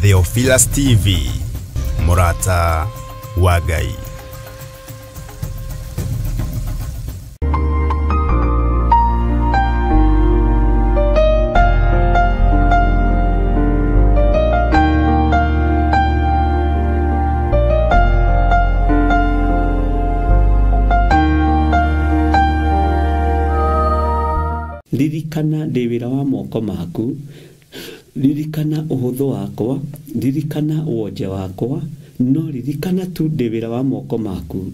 Theophilus TV, Murata wa Ngai. Ririkana ndĩ wĩra wa moko maku, ririkana ũhũthũ wakwa, ririkana wonje wakwa, no ririkana tu ndĩ wĩra wa moko maku,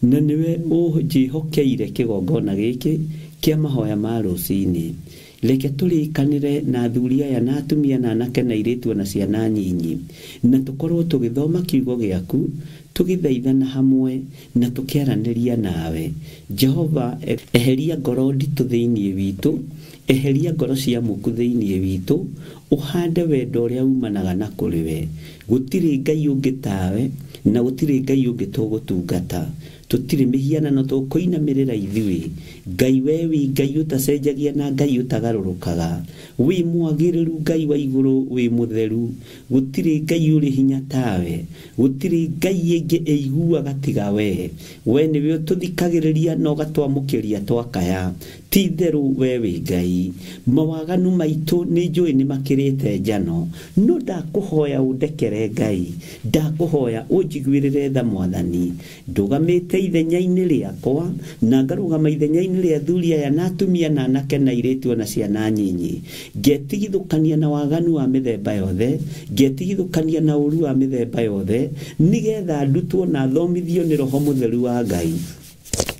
na nĩwe ũnjĩhokeire kĩgongona gĩkĩ kĩa mahoya ma rũcinĩ. Reke tũrĩkanĩre na athuri aya na atumia na anake na airĩtu na ciana nyinyi, na tũkorwo tũgĩthoma kiugo gĩaku, tũgĩthaithana hamwe na tũkĩaranĩria nawe. Jehova, eheria ngoro nditũ thĩinĩ witũ, eheria ngoro cia muku thĩinĩ witũ, ũhande wendo ũrĩa umanaga na kũrĩ we. Gũtirĩ Ngai ũngĩ tawe, na gũtirĩ Ngai ũngĩ tũgũtungata. Tũtirĩ mĩhianano tũkũinamĩrĩra ithuĩ. Ngai we wĩ Ngai ũtacenjagia na Ngai ũtagarũrũkaga. Wĩ mwagĩrĩru Ngai wa igũrũ, wĩ mũtheru. Gũtirĩ Ngai ũrĩ hinya tawe. Gũtirĩ Ngai ĩngĩ ĩiguaga tiga we. We nĩwe ũtũthikagĩrĩria na ũgatwamũkĩria twakaya. Ti itherũ we wĩ Ngai. Mawaganu maitũ nĩ njũĩ nĩ makĩrĩte njano, no ndakũhoya ũndekere Ngai, ndakũhoya ũnjiguĩrĩre tha Mwathani. Ndũgamĩte ithenya-inĩ rĩakwa na ngarũgama ithenya-inĩ rĩa athuri aya na atumia na anake na airĩtu na ciana nyinyi, ngetigithũkania na waganu wa mĩthemba yothe, ngetigithũkania na ũru wa mĩthemba yothe, nĩgetha ndutwo na thomithio nĩ Roho Mũtheru wa Ngai.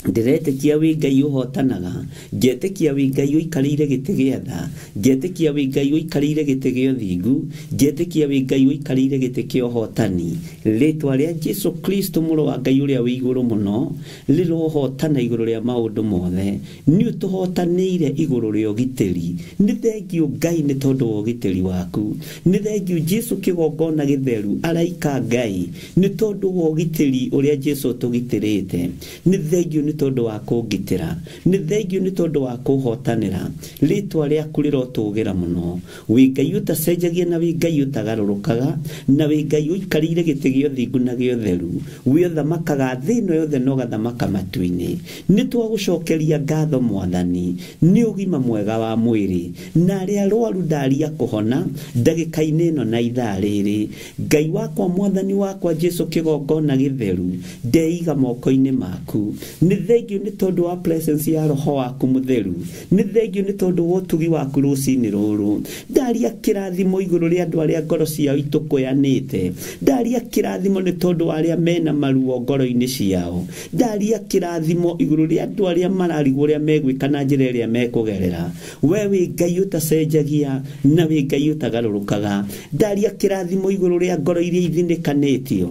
Ndĩretĩkia wĩ Ngai ũhotanaga, ngetĩkia wĩ Ngai ũikarĩire gĩtĩ gĩa tha, ngetĩkia wĩ Ngai ũikarĩire gĩtĩ gĩa ũthingu, ngetĩkia wĩ Ngai ũikarĩire gĩtĩ kĩa ũhotani. Rĩtwa rĩa Jesu Kristo mũrũ wa Ngai ũrĩa wĩ igũrũ mũno rĩrohotana igũrũ rĩa maũndũ mothe. Nĩ ũtũhotanĩire igũrũ rĩa ũgitĩri. Nĩ thengiũ Ngai nĩ tondũ wa ũgitĩri waku. Nĩ thengiũ Jesu kĩgongona gĩtheru araika Ngai nĩ tondũ wa ũgitĩri ũrĩa Jesu ũtũgitĩrĩte. Nĩ thengiũ nĩ tondũ wa kũngitĩra, nĩ thengiũ nĩ tondũ wa kũhotanĩra. Rĩtwa rĩaku rĩrotũgĩra mũno. Wĩ Ngai ũtacenjagia na wĩ Ngai ũtagarũrũkaga, na wĩ Ngai ũikarĩire gĩtĩ gĩa ũthingu na gĩa ũtheru. Wĩ ũthamakaga thĩ ĩno yothe na ũgathamaka matu-inĩ. Nĩ twagũcokeria ngatho Mwathani nĩ ũgima mwega wa mwĩrĩ, na arĩa arwaru ndaria kũhona ndagĩka-inĩ ĩno na ithaa rĩrĩ. Ngai wakwa, Mwathani wakwa Jesu kĩgongona gĩtheru, ndeiga moko-inĩ maku. Nĩ thengiũ nĩ tondũ wa presence ya Roho waku mũtheru. Nĩ thengiũ nĩ tondũ wa ũtugi waku rũcinĩ rũrũ. Ndaria kĩrathimo igũrũ rĩa andũ arĩa ngoro ciao itũkũyanĩte. Ndaria kĩrathimo nĩ tondũ wa arĩa mena maruo ngoro-inĩ ciao. Ndaria kĩrathimo igũrũ rĩa andũ arĩa mararigwo ũrĩa megwĩka na njĩra ĩrĩa mekũgerera. We wĩ Ngai ũtacenjagia na wĩ Ngai ũtagarũrũkaga. Ndaria kĩrathimo igũrũ rĩa ngoro iria ithinĩkanĩtio.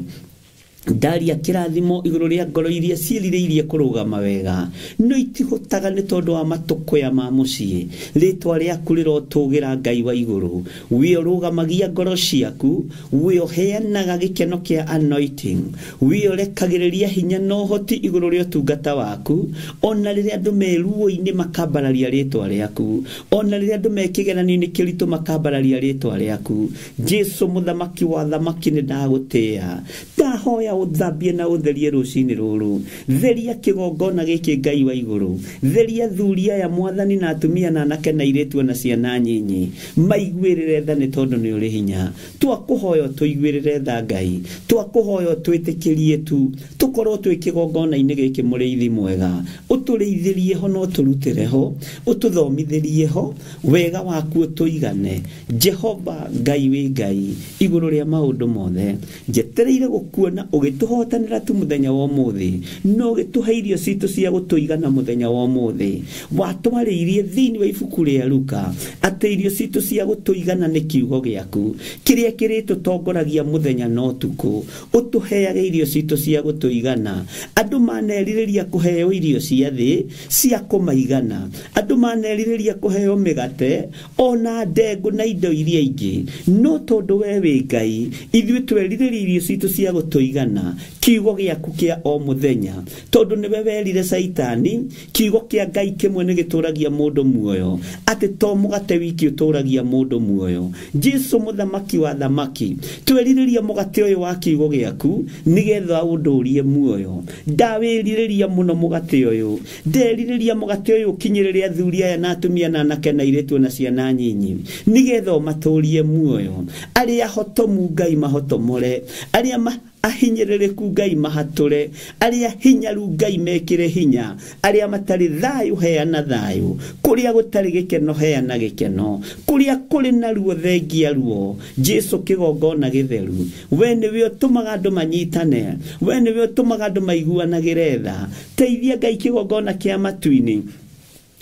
Ndaria kĩrathimo igũrũ rĩa ngoro iria ciĩrirĩirie kũrũgama wega, no itihotaga nĩ tondũ wa matũkũya ma mũciĩ. Rĩtwa rĩaku rĩrotũgĩra Ngai wa igũrũ. Wĩ ũrũgamagia ngoro ciaku, wĩ ũheanaga gĩkeno kĩa anointing, wĩ ũrekagĩrĩria hinya na ũhoti igũrũ rĩa ũtungata waku. Ona rĩrĩa andũ me ruo-inĩ makambararia rĩtwa rĩaku, ona rĩrĩa andũ me kĩgeranio-inĩ kĩritũ makambararia rĩtwa rĩaku. Jesu mũthamaki wa thamaki, nĩ ndagũtĩĩa. Ndahoya ũthambie na ũtherie rũcinĩ rũrũ. Theria kĩgongona gĩkĩ Ngai wa igũrũ. Theria athuri aya Mwathani na atumia na anake na airĩtu na ciana nyinyi. Maiguĩrĩre tha nĩ tondũ nĩ ũrĩ hinya. Twakũhoya ũtũiguĩrĩre tha Ngai. Twakũhoya ũtwĩtĩkĩrie tu tũkorwo twĩ kĩgongona-inĩ gĩkĩ mũrĩithi mwega. Ũtũrĩithĩrie ho na ũtũrutĩre ho, ũtũthomithĩrie ho, wega waku ũtũigane. Jehova Ngai wĩ Ngai igũrũ rĩa maũndũ mothe. Njetereire gũkuona ũgĩtũhotanĩra tu mũthenya wa ũmũthĩ, no ũgĩtũhe irio citũ cia gũtũigana mũthenya wa ũmũthĩ. Watwarĩirie thĩinĩ wa ibuku rĩa Luka atĩ irio citũ cia gũtũigana nĩ kiugo gĩaku kĩrĩa kĩrĩtũtongoragia mũthenya na ũtukũ. Ũtũheage irio citũ cia gũtũigana. Andũ manerirĩria kũheo irio cia thĩ cia kũmaigana, andũ manerirĩria kũheo mĩgate ona ndengũ na indo iria ingĩ, no tondũ we wĩ Ngai, ithuĩ twerirĩria irio citũ cia gũtũigana. kĩgongona kiugo gĩaku kĩa o mũthenya tondũ nĩwe werire Caitani kiugo kĩa Ngai kĩmwe nĩ gĩtũragia mũndũ muoyo atĩ to mũgate wiki ũtũragia mũndũ muoyo. Jesu mũthamaki wa thamaki, twerirĩria mũgate ũyũ wa kiugo gĩaku nĩgetha ũndũrie muoyo. Ndawĩrirĩria mũno mũgate ũyũ, nderirĩria mũgate ũyũ ũkinyĩrĩre athuri aya na atumia na anake na airĩtu na ciana nyinyi nĩgetha ũmatũrie muoyo. Arĩa hotomu Ngai mahotomore, arĩa ahinyĩrĩrĩku Ngai mahatũre, arĩa hinyaru Ngai mekĩre hinya, arĩa matarĩ thayũ heana thayũ, kũrĩa gũtarĩ gĩkeno heana gĩkeno, kũrĩa kũrĩ na ruo thengia ruo. Jesu kĩgongona gĩtheru, we nĩwe ũtũmaga andũ manyitane, we nĩwe ũtũmaga andũ maiguanagĩre tha. Teithia Ngai kĩgongona kĩa matu-inĩ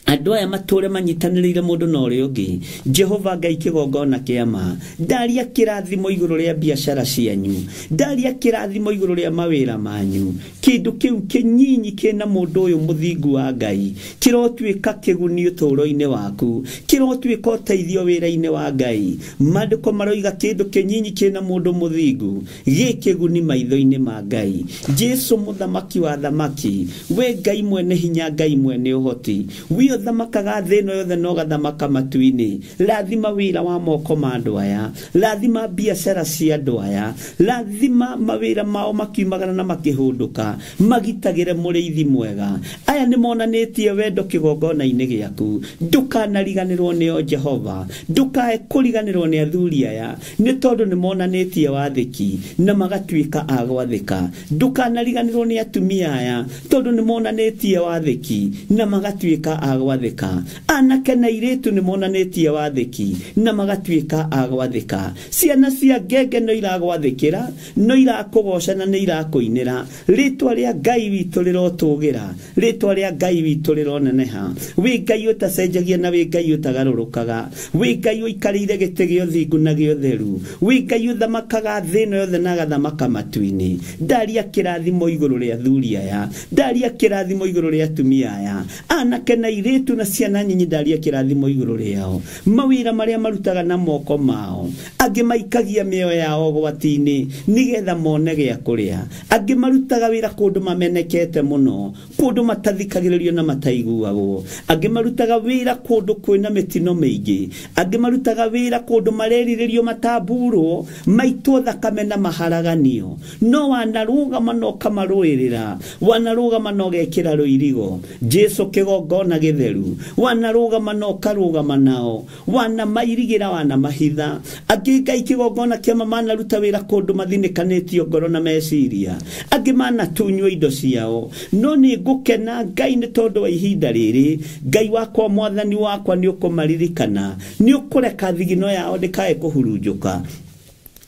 andũ aya matũre manyitanĩrĩire mũndũ na ũrĩa ũngĩ. Jehova Ngai kĩgongona kĩa ma, ndaria kĩrathimo igũrũ rĩa biacara cianyu, ndaria kĩrathimo igũrũ rĩa mawĩra manyu. Kĩndũ kĩu kĩnyinyi kĩna mũndũ ũyũ mũthingu wa Ngai kĩrotuĩka kĩguni ũtũũro-inĩ waku, kĩrotuĩka ũteithio wĩra-inĩ wa Ngai. Maandĩko maroiga kĩndũ kĩnyinyi kĩna mũndũ mũthingu gĩ kĩguni maitho-inĩ ma Ngai. Jesu mũthamaki wa thamaki, we Ngai mwene hinya, Ngai mwene ũhoti, we ũthamakaga thĩ ĩno yothe na ũgathamaka matu-inĩ. Rathima wĩra wa moko ma andũ aya, rathima biacara cia andũ aya, rathima mawĩra mao makiumagara na makĩhũndũka, magitagĩre mũrĩithi mwega. Aya nĩ monanĩtie wendo kĩgongona-inĩ gĩaku. Ndũkanariganĩrwo nĩo Jehova, ndũkae kũriganĩrwo nĩ athuri aya, nĩ tondũ nĩ monanĩtie wathĩki na magatuĩka a gwathĩka. Ndũkanariganĩrwo nĩ atumia aya, tondũ nĩ monanĩtie wathĩki na magatuĩka a gwathĩka. Anake na airĩtu nĩ monanĩtie wathĩki na magatuĩka a gwathĩka. Ciana cia ngenge no iragwathĩkĩra, no irakũgoca na nĩ irakũinĩra. Rĩtwa rĩa Ngai witũ rĩrotũgĩra, rĩtwa rĩa Ngai witũ rĩroneneha. Wĩ Ngai ũtacenjagia na wĩ Ngai ũtagarũrũkaga, wĩ Ngai ũikarĩire gĩtĩ gĩa ũthingu na gĩa ũtheru, wĩ Ngai ũthamakaga thĩ ĩno yothe na agathamaka matu-inĩ. Ndaria kĩrathimo igũrũ rĩa athuri aya, ndaria kĩrathimo igũrũ rĩa atumia aya, anake na airĩtu na ciana nyinyi, ndaria kĩrathimo igũrũ rĩao. Mawĩra marĩa marutaga na moko mao, angĩ maikagia mĩoyo yao ũgwati-inĩ nĩgetha mone gĩa kũrĩa, angĩ marutaga wĩra kũndũ mamenekete mũno, kũndũ matathikagĩrĩrio na mataiguagwo, angĩ marutaga wĩra kũndũ kwĩna mĩtino mĩingĩ, angĩ marutaga wĩra kũndũ marerirĩrio matamburwo, maitwo thakame na maharaganio. No wanarũgama na ũkamarũĩrĩra, wanarũgama na ũgekĩra rũirigo. Jesu kĩgongona gĩtheru, wanarũgama na ũkarũgama nao, wanamairigĩra, wanamahitha. Angĩ Ngai kĩgongona kĩa manaruta wĩra kũndũ mathinĩkanĩtio ngoro na meciria, angĩ manatunywo indo ciao. No nĩ ngũkena Ngai nĩ tondũ wa ihinda rĩrĩ, Ngai wakwa mwathani wakwa nĩ ũkũmaririkana, nĩ ũkũreka thigino yao ndĩkae kũhurunjũka,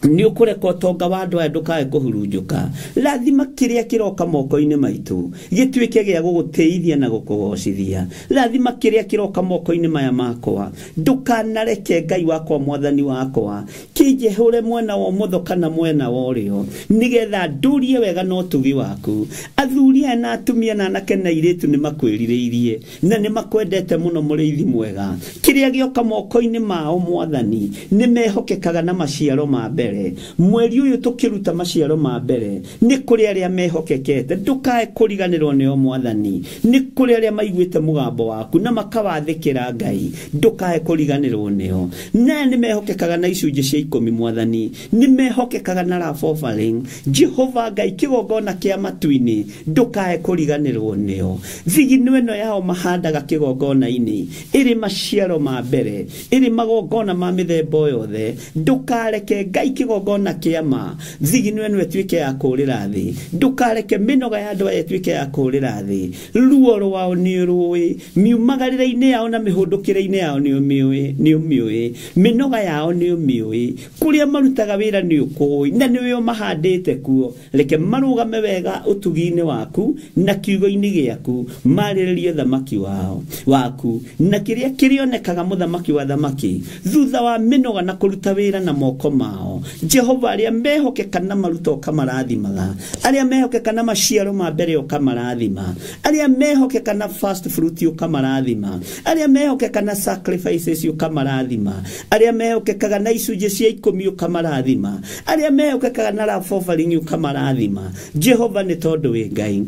nĩ ũkũreka ũtonga wa andũ aya ndũkae kũhurunjũka. Rathima kĩrĩa kĩroka moko-inĩ maitũ gĩtuĩke gĩa gũgũtĩithia na gũkũgocithia. Rathima kĩrĩa kĩroka moko-inĩ maya makwa, ndũkanareke Ngai wakwa mwathani wakwa kĩnjehũre mwena wa ũmotho kana mwena wa ũrĩo, nĩgetha ndũrie wega na ũtugi waku. Athuri aya na atumia na anake na airĩtu nĩ makwĩrirĩirie na nĩ makwendete mũno mũrĩithi mwega. Kĩrĩa gĩoka moko-inĩ mao mwathani nĩ mehokekaga na maciaro ma mbere. Mweri ũyũ tũkĩruta maciaro ma mbere nĩ kũrĩ arĩa mehokekete, ndũkae kũriganĩrwo nĩo mwathani. Nĩ kũrĩ arĩa maiguĩte mũgambo waku na makawathĩkĩra Ngai, ndũkae kũriganĩrwo nĩo. Na nĩ mehokekaga na icunjĩ cia 10 mwathani, nĩ mehokekaga na love offering. Jehova Ngai kĩgongona kĩa matu-inĩ, ndũkae kũriganĩrwo nĩo. Thigino ĩno yao mahandaga kĩgongona-inĩ ĩrĩ maciaro ma mbere, ĩrĩ magongona ma mĩthemba yothe, ndũkareke Ngai kĩgongona kĩa ma thigino ĩno ĩtuĩke ya kũũrĩra thĩ, ndũkareke mĩnoga ya andũ aya ĩtuĩke ya kũũrĩra thĩ. Ruo rwao nĩ ũrũĩ, miumagarĩre-inĩ yao na mĩhũndũkĩre-inĩ yao nĩ ũmĩũĩ, mĩnoga yao nĩ ũmĩũĩ, kũrĩa marutaga wĩra nĩ ũkũĩ na nĩwe ũmahandĩte kuo. Reke marũgame wega ũtugi-inĩ waku na kiugo-inĩ gĩaku, marĩrĩrie thamaki wao waku na kĩrĩa kĩrĩonekaga mũthamaki wa thamaki thutha wa mĩnoga na kũruta wĩra na moko mao. mũno. Jehova, arĩa mehokeka na maruta ũkamarathimaga, arĩa mehokeka na maciaro ma mbere ũkamarathima, arĩa mehokeka na first fruit ũkamarathima, arĩa mehokeka na sacrifices ũkamarathima, arĩa mehokekaga na icunjĩ cia 10 ũkamarathima, arĩa mehokekaga na love offering ũkamarathima. Jehova, nĩ tondũ wĩ Ngai,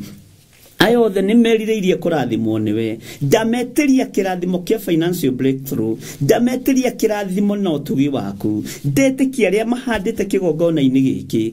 aya othe nĩ merirĩirie kũrathimwo nĩwe. Ndametĩria kĩrathimo kĩa financial breakthrough, ndametĩria kĩrathimo na ũtugi waku. Ndetĩkia arĩa mahandĩte kĩgongona-inĩ gĩkĩ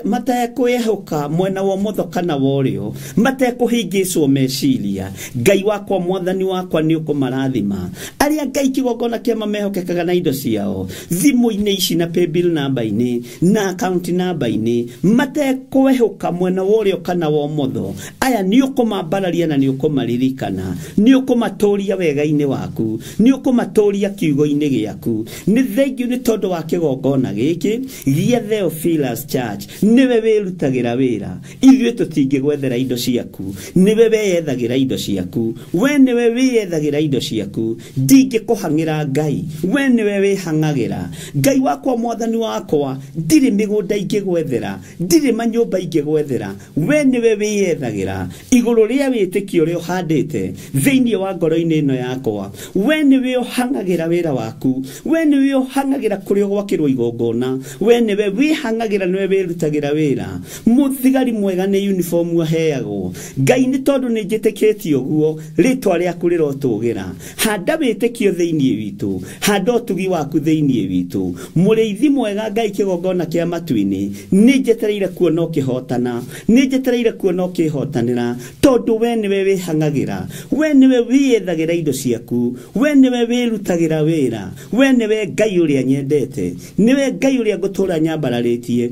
matekwĩhoka mwena wa ũmotho kana wa ũrĩo, matekũhĩngĩcwo meciria, Ngai wakwa, mwathani wakwa, nĩ ũkũmarathima. Arĩa Ngai kĩgongona kĩa mamehokekaga na indo ciao, thimũ-inĩ ici na paybill namba-inĩ na account namba-inĩ, matekwĩhoka mwena wa ũrĩo kana wa ũmotho, aya nĩ ũkũmambararia na nĩ ũkũmaririkana, nĩ ũkũmatũria wega-inĩ waku, nĩ ũkũmatũria kiugo-inĩ gĩaku. Nĩ thengiũ nĩ tondũ wa kĩgongona gĩkĩ gĩa Theophilus Church. Nĩwe wĩrutagĩra wĩra, ithuĩ tũtingĩgwethera indo ciaku, nĩwe weyethagĩra indo ciaku, we nĩwe wĩyethagĩra indo ciaku. Ndingĩkũhang'ĩra Ngai, we nĩwe wĩhang'agĩra. Ngai wakwa, mwathani wakwa, ndirĩ mĩgũnda ingĩgwethera, ndirĩ manyũmba ingĩgwethera, we nĩwe wĩyethagĩra igũrũ rĩa wĩtĩkio ũrĩa ũhandĩte thĩinĩ wa ngoro-inĩ ĩno yakwa. We nĩwe ũhang'agĩra wĩra waku, we nĩwe ũhang'agĩra kũrĩa ũgwakĩrwo igongona, we nĩwe wĩhang'agĩra, nĩwe wĩrutagĩra wĩra. Mũthigari mwega nĩ uniform aheagwo. Ngai, nĩ tondũ nĩ njĩtĩkĩtie ũguo, rĩtwa rĩaku rĩrotũgĩra. Handa wĩtĩkio thĩinĩ witũ, handa ũtugi waku thĩinĩ witũ. Mũrĩithi mwega Ngai, kĩgongona kĩa matu-inĩ, nĩ njetereire kuona ũkĩhotana, nĩ njetereire kuona ũkĩhotanĩra, tondũ we nĩwe wĩhang'agĩra, we nĩwe wĩyethagĩra indo ciaku, we nĩwe wĩrutagĩra wĩra, we nĩwe Ngai ũrĩa nyendete, nĩwe Ngai ũrĩa ngũtũũra nyambararĩtie,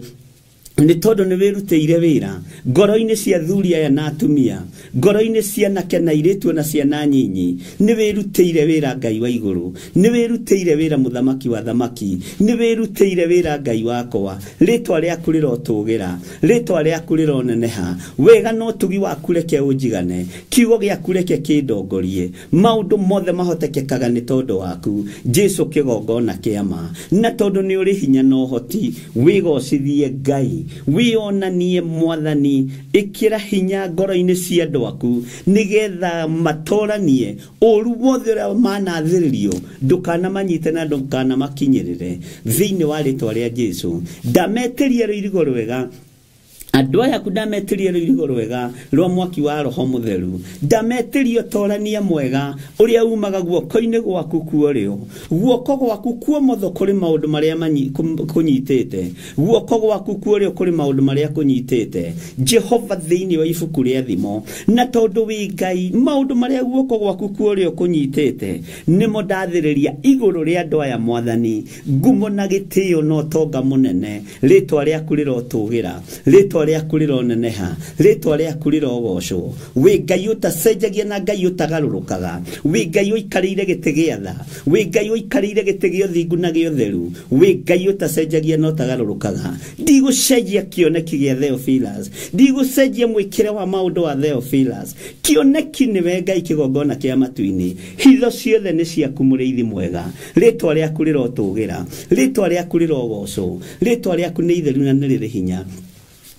nĩ tondũ nĩ wĩrutĩire wĩra ngoro-inĩ cia thuri aya na atumia, ngoro-inĩ cia anake na airĩtu na ciana nyinyi. Nĩ wĩrutĩire wĩra Ngai wa igũrũ, nĩ wĩrutĩire wĩra mũthamaki wa thamaki, nĩ wĩrutĩire wĩra Ngai wakwa. Rĩtwa rĩaku rĩrotũgĩra, rĩtwa rĩaku rĩroneneha. Wega na ũtugi waku reke ũnjigane, kiugo gĩaku reke kĩndongorie. Maũndũ mothe mahotekekaga nĩ tondũ waku Jesu, kĩgongona kĩa ma. Na tondũ nĩ ũrĩ hinya na ũhoti, wĩgocithie Ngai, wĩonanie mwathani, ĩkĩra hinya ngoro-inĩ cia andũ aku, nĩgetha matoranie ũru wothe ũrĩa manathĩrĩrio, ndũkanamanyite na ndũkanamakinyĩrĩre thĩinĩ wa rĩtwa rĩa Jesu. Ndametĩria rũirigo rwega andũ aya aku, ndametĩrie rũirigo rwega rwa mwaki wa Roho Mũtheru, ndametĩrie ũtorania mwega ũrĩa umaga guoko-inĩ gwaku kuorĩo, guoko gwaku kuomotho kũrĩ maũndũ marĩa kũnyitĩte, guoko gwaku kuorĩo kũrĩ maũndũ marĩa kũnyitĩte. Jehova, thĩinĩ wa ibuku rĩa Thimo, na tondũ wĩ Ngai, maũndũ marĩa guoko gwaku kuorĩo kũnyitĩte nĩmo ndathĩrĩria igũrũ rĩa andũ aya. Mwathani, ngumo na gĩtĩo na ũtonga mũnene, rĩtwa rĩaku rĩrotũgĩra, rĩtwa rĩaku rĩroneneha, rĩtwa rĩaku rĩrogocwo. Wĩ Ngai ũtacenjagia na Ngai ũtagarũrũkaga, wĩ Ngai ũikarĩire gĩtĩ gĩa tha, wĩ Ngai ũikarĩire gĩtĩ gĩa ũthingu na gĩa ũtheru, wĩ Ngai ũtacenjagia na ũtagarũrũkaga. Ndigũcenjia kĩoneki gĩa Theophilus, ndigũcenjia mwĩkĩre wa maũndũ wa Theophilus. Kĩoneki nĩwe Ngai, kĩgongona kĩa matu-inĩ, hitho ciothe nĩ ciaku mũrĩithi mwega. Rĩtwa rĩaku rĩrotũgĩra, rĩtwa rĩaku rĩrogocwo, rĩtwa rĩaku nĩ itheru na nĩ rĩrĩ hinya.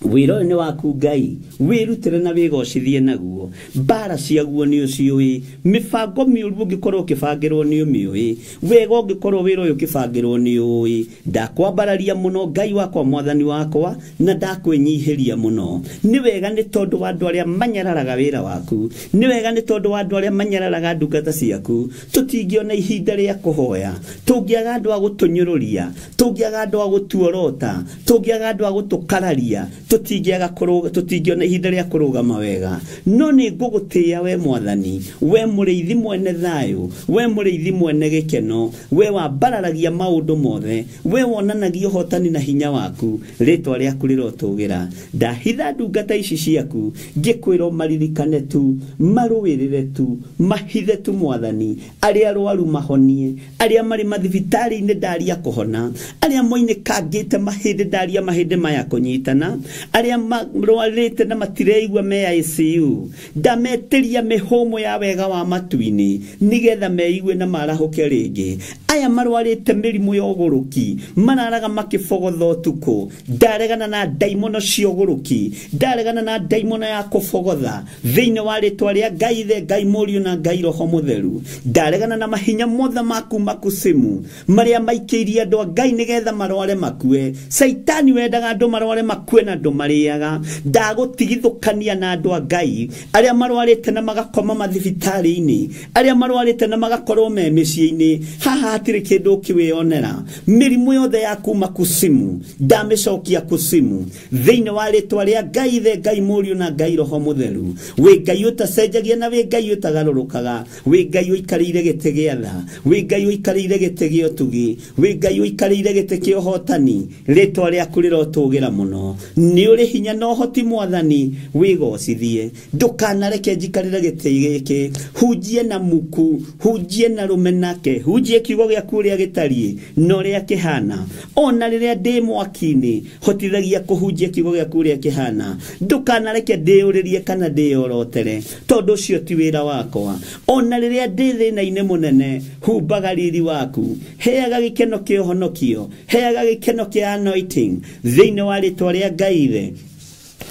Wĩra ũyũ nĩ waku Ngai, wĩrutĩre na wĩgocithie naguo. Mbara ciaguo nĩ ũciũĩ, mĩbango mĩũru ũngĩkorwo ũkĩbangĩrwo nĩ ũmĩũĩ, wega ũngĩkorwo wĩra ũyũ ũkĩbangĩrwo nĩ ũĩ. Ndakwambararia mũno Ngai wakwa, mwathani wakwa, na ndakwĩnyihĩria mũno. Nĩ wega nĩ tondũ wa andũ arĩa manyararaga wĩra waku, nĩ wega nĩ tondũ wa andũ arĩa manyararaga ndungata ciaku. Tũtingĩona ihinda rĩa kũhoya, tũngĩaga andũ a gũtũnyũrũria, tũngĩaga andũ a gũtuorota, tũngĩaga andũ a gũtũkararia, tũtingĩona ihinda rĩa kũrũgama wega. No nĩ ngũgũtĩĩa we mwathani, we mũrĩithi mwene thayũ, we mũrĩithi mwene gĩkeno, we wambararagia maũndũ mothe, we wonanagia ũhotani na hinya waku. Rĩtwa rĩaku rĩrotũgĩra. Ndahitha ndungata ici ciaku, ngĩkwĩra maririkane tu, marũĩrĩre tu, mahithe tu mwathani. Arĩa arwaru mahonie, arĩa marĩ mathibitarĩ-inĩ ndaria kũhona, arĩa moinĩkangĩte mahĩndĩ ndaria mahĩndĩ maya kũnyitana, Arĩa marwarĩte na matireigua me ICU, ndametĩria mĩhũmũ ya wega wa matu-inĩ nĩgetha meigue na marahũke rĩngĩ. Aya marwarĩte mĩrimũ ya ũgũrũki mararaga makĩbogotha ũtukũ, ndaregana na ndaimono cia ũgũrũki, ndaregana na ndaimono ya kũbogotha thĩinĩ wa rĩtwa rĩa Ngai Ithe, Ngai Mũriũ na Ngai Roho Mũtheru. Ndaregana na mahinya mothe ma kuma kusimu marĩa maikĩirie andũ a Ngai nĩgetha marware makue. Caitani wendaga andũ marware makue na andũ marĩaga. Ndagũtigithũkania na andũ a Ngai arĩa marwarĩte na magakoma mathibitarĩ-inĩ, arĩa marwarĩte na magakorwo me mĩciĩ-inĩ. Haha hatirĩ kĩndũ ũkĩwĩonera. Mĩrimũ yothe ya kuma kusimu ndamĩcokia kusimu thĩinĩ wa rĩtwa rĩa Ngai Ithe, Ngai Mũriũ na Ngai Roho Mũtheru. Wĩ Ngai ũtacenjagia na wĩ Ngai ũtagarũrũkaga, wĩ Ngai ũikarĩire gĩtĩ gĩa tha, wĩ Ngai ũikarĩire gĩtĩ gĩa ũtugi, wĩ Ngai ũikarĩire gĩtĩ kĩa ũhotani. Rĩtwa rĩaku rĩrotũgĩra mũno. Nĩ ũrĩ hinya na ũhoti Mwathani, wĩgocithie. Ndũkanareke njikarĩre gĩtĩ gĩkĩ, hunjie na muku, hunjie na rũmenake, hunjie kiugo gĩaku ũrĩa gĩtariĩ na ũrĩa kĩhana. Ona rĩrĩa ndĩ mwaki-inĩ, hotithagia kũhunjia kiugo gĩaku ũrĩa kĩhana. Ndũkanareke ndĩyũrĩrie kana ndĩyorotere, tondũ ũcio ti wĩra wakwa. Ona rĩrĩa ndĩ thĩna-inĩ mũnene, humbaga riri waku, heaga gĩkeno kĩa ũhonokio, heaga gĩkeno kĩa anointing thĩinĩ wa rĩtwa rĩa Ngai Ithe,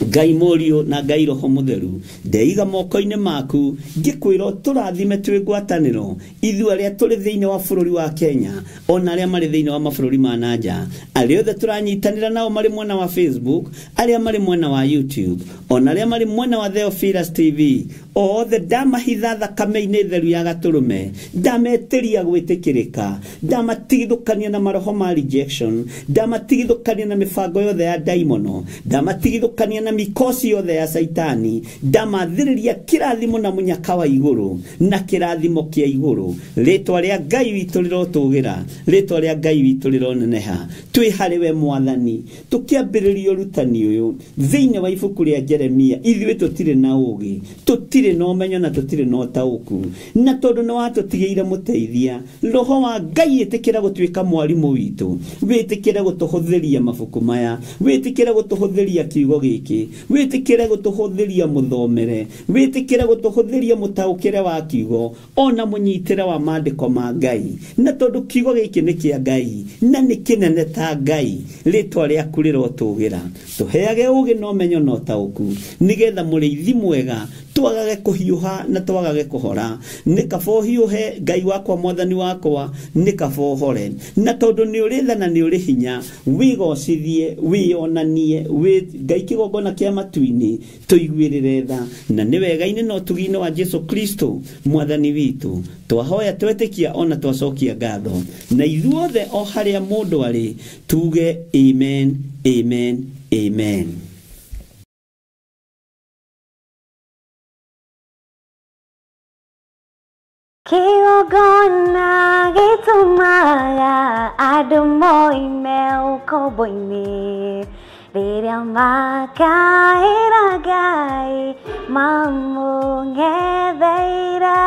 Ngai Mũriũ na Ngai Roho Mũtheru. Ndeiga moko-inĩ maku ngĩkwĩra tũrathime twĩ ngwatanĩro, ithuĩ arĩa tũrĩ thĩinĩ wa bũrũri wa Kenya ona arĩa marĩ thĩinĩ wa mabũrũri ma na nja, arĩa othe tũranyitanĩra nao marĩ mwena wa Facebook, arĩa marĩ mwena wa YouTube, ona arĩa marĩ mwena wa Theophilus TV, othe ndamahitha thakame-inĩ theru ya gatũrũme, ndametĩria gwĩtĩkĩrĩka, ndamatigithũkania na maroho ma rejection, ndamatigithũkania na mĩbango yothe ya ndaimono, ndamatigithũkania na mikosi yothe ya Saitani, ndamathĩrĩria kĩrathimo na mũnyaka wa igũrũ na kĩrathimo kĩa igũrũ. Rĩtwa rĩa Ngai witũ rĩrotũgĩra, rĩtwa rĩa Ngai witũ rĩroneneha. Twĩ harĩ we Mwathani, tũkĩambĩrĩria ũrutani ũyũ thĩinĩ wa ibuku rĩa Jeremia. Ithuĩ tũtirĩ na ũũgĩ, tũtirĩ na ũmenyo na tũtirĩ na ũtaũku, na tondũ nĩ watũtigĩire mũteithia, Roho wa Ngai ĩtĩkĩra gũtuĩka mwarimũ witũ, wĩtĩkĩre gũtũhũthĩria mabuku maya, wĩtĩkĩre gũtũhũthĩria kiugo gĩkĩ, wĩtĩkĩre gũtũhũthĩria mũthomere, wĩtĩkĩre gũtũhũthĩria mũtaũkĩre wa kiugo ona mũnyitĩre wa maandĩko ma Ngai. Na tondũ kiugo gĩkĩ nĩ kĩa Ngai na nĩ kĩnene ta Ngai, rĩtwa rĩaku rĩrotũgĩra. Tũheage ũũgĩ na ũmenyo na ũtaũku nĩgetha mũrĩithi mwega twagage kũhiũha na twagage kũhora. Nĩ kaba ũhiũhe Ngai wakwa, Mwathani wakwa, nĩ kaba ũhore. Na tondũ nĩ ũrĩ tha na nĩ ũrĩ hinya, wĩgocithie, wĩyonanie, wĩ Ngai kĩgongona kĩa matu-inĩ, tũiguĩrĩre tha. Na nĩ wega-inĩ na ũtugi-inĩ wa Jesu Kristo Mwathani witũ twahoya twetĩkia ona twacokia ngatho. Na ithuothe o harĩa mũndũ arĩ tuge amen, amen, amen. Kĩgongona gĩtũmaga andũ moime ũkombo-inĩ, rĩrĩa makaĩra Ngai mamũng'etheire.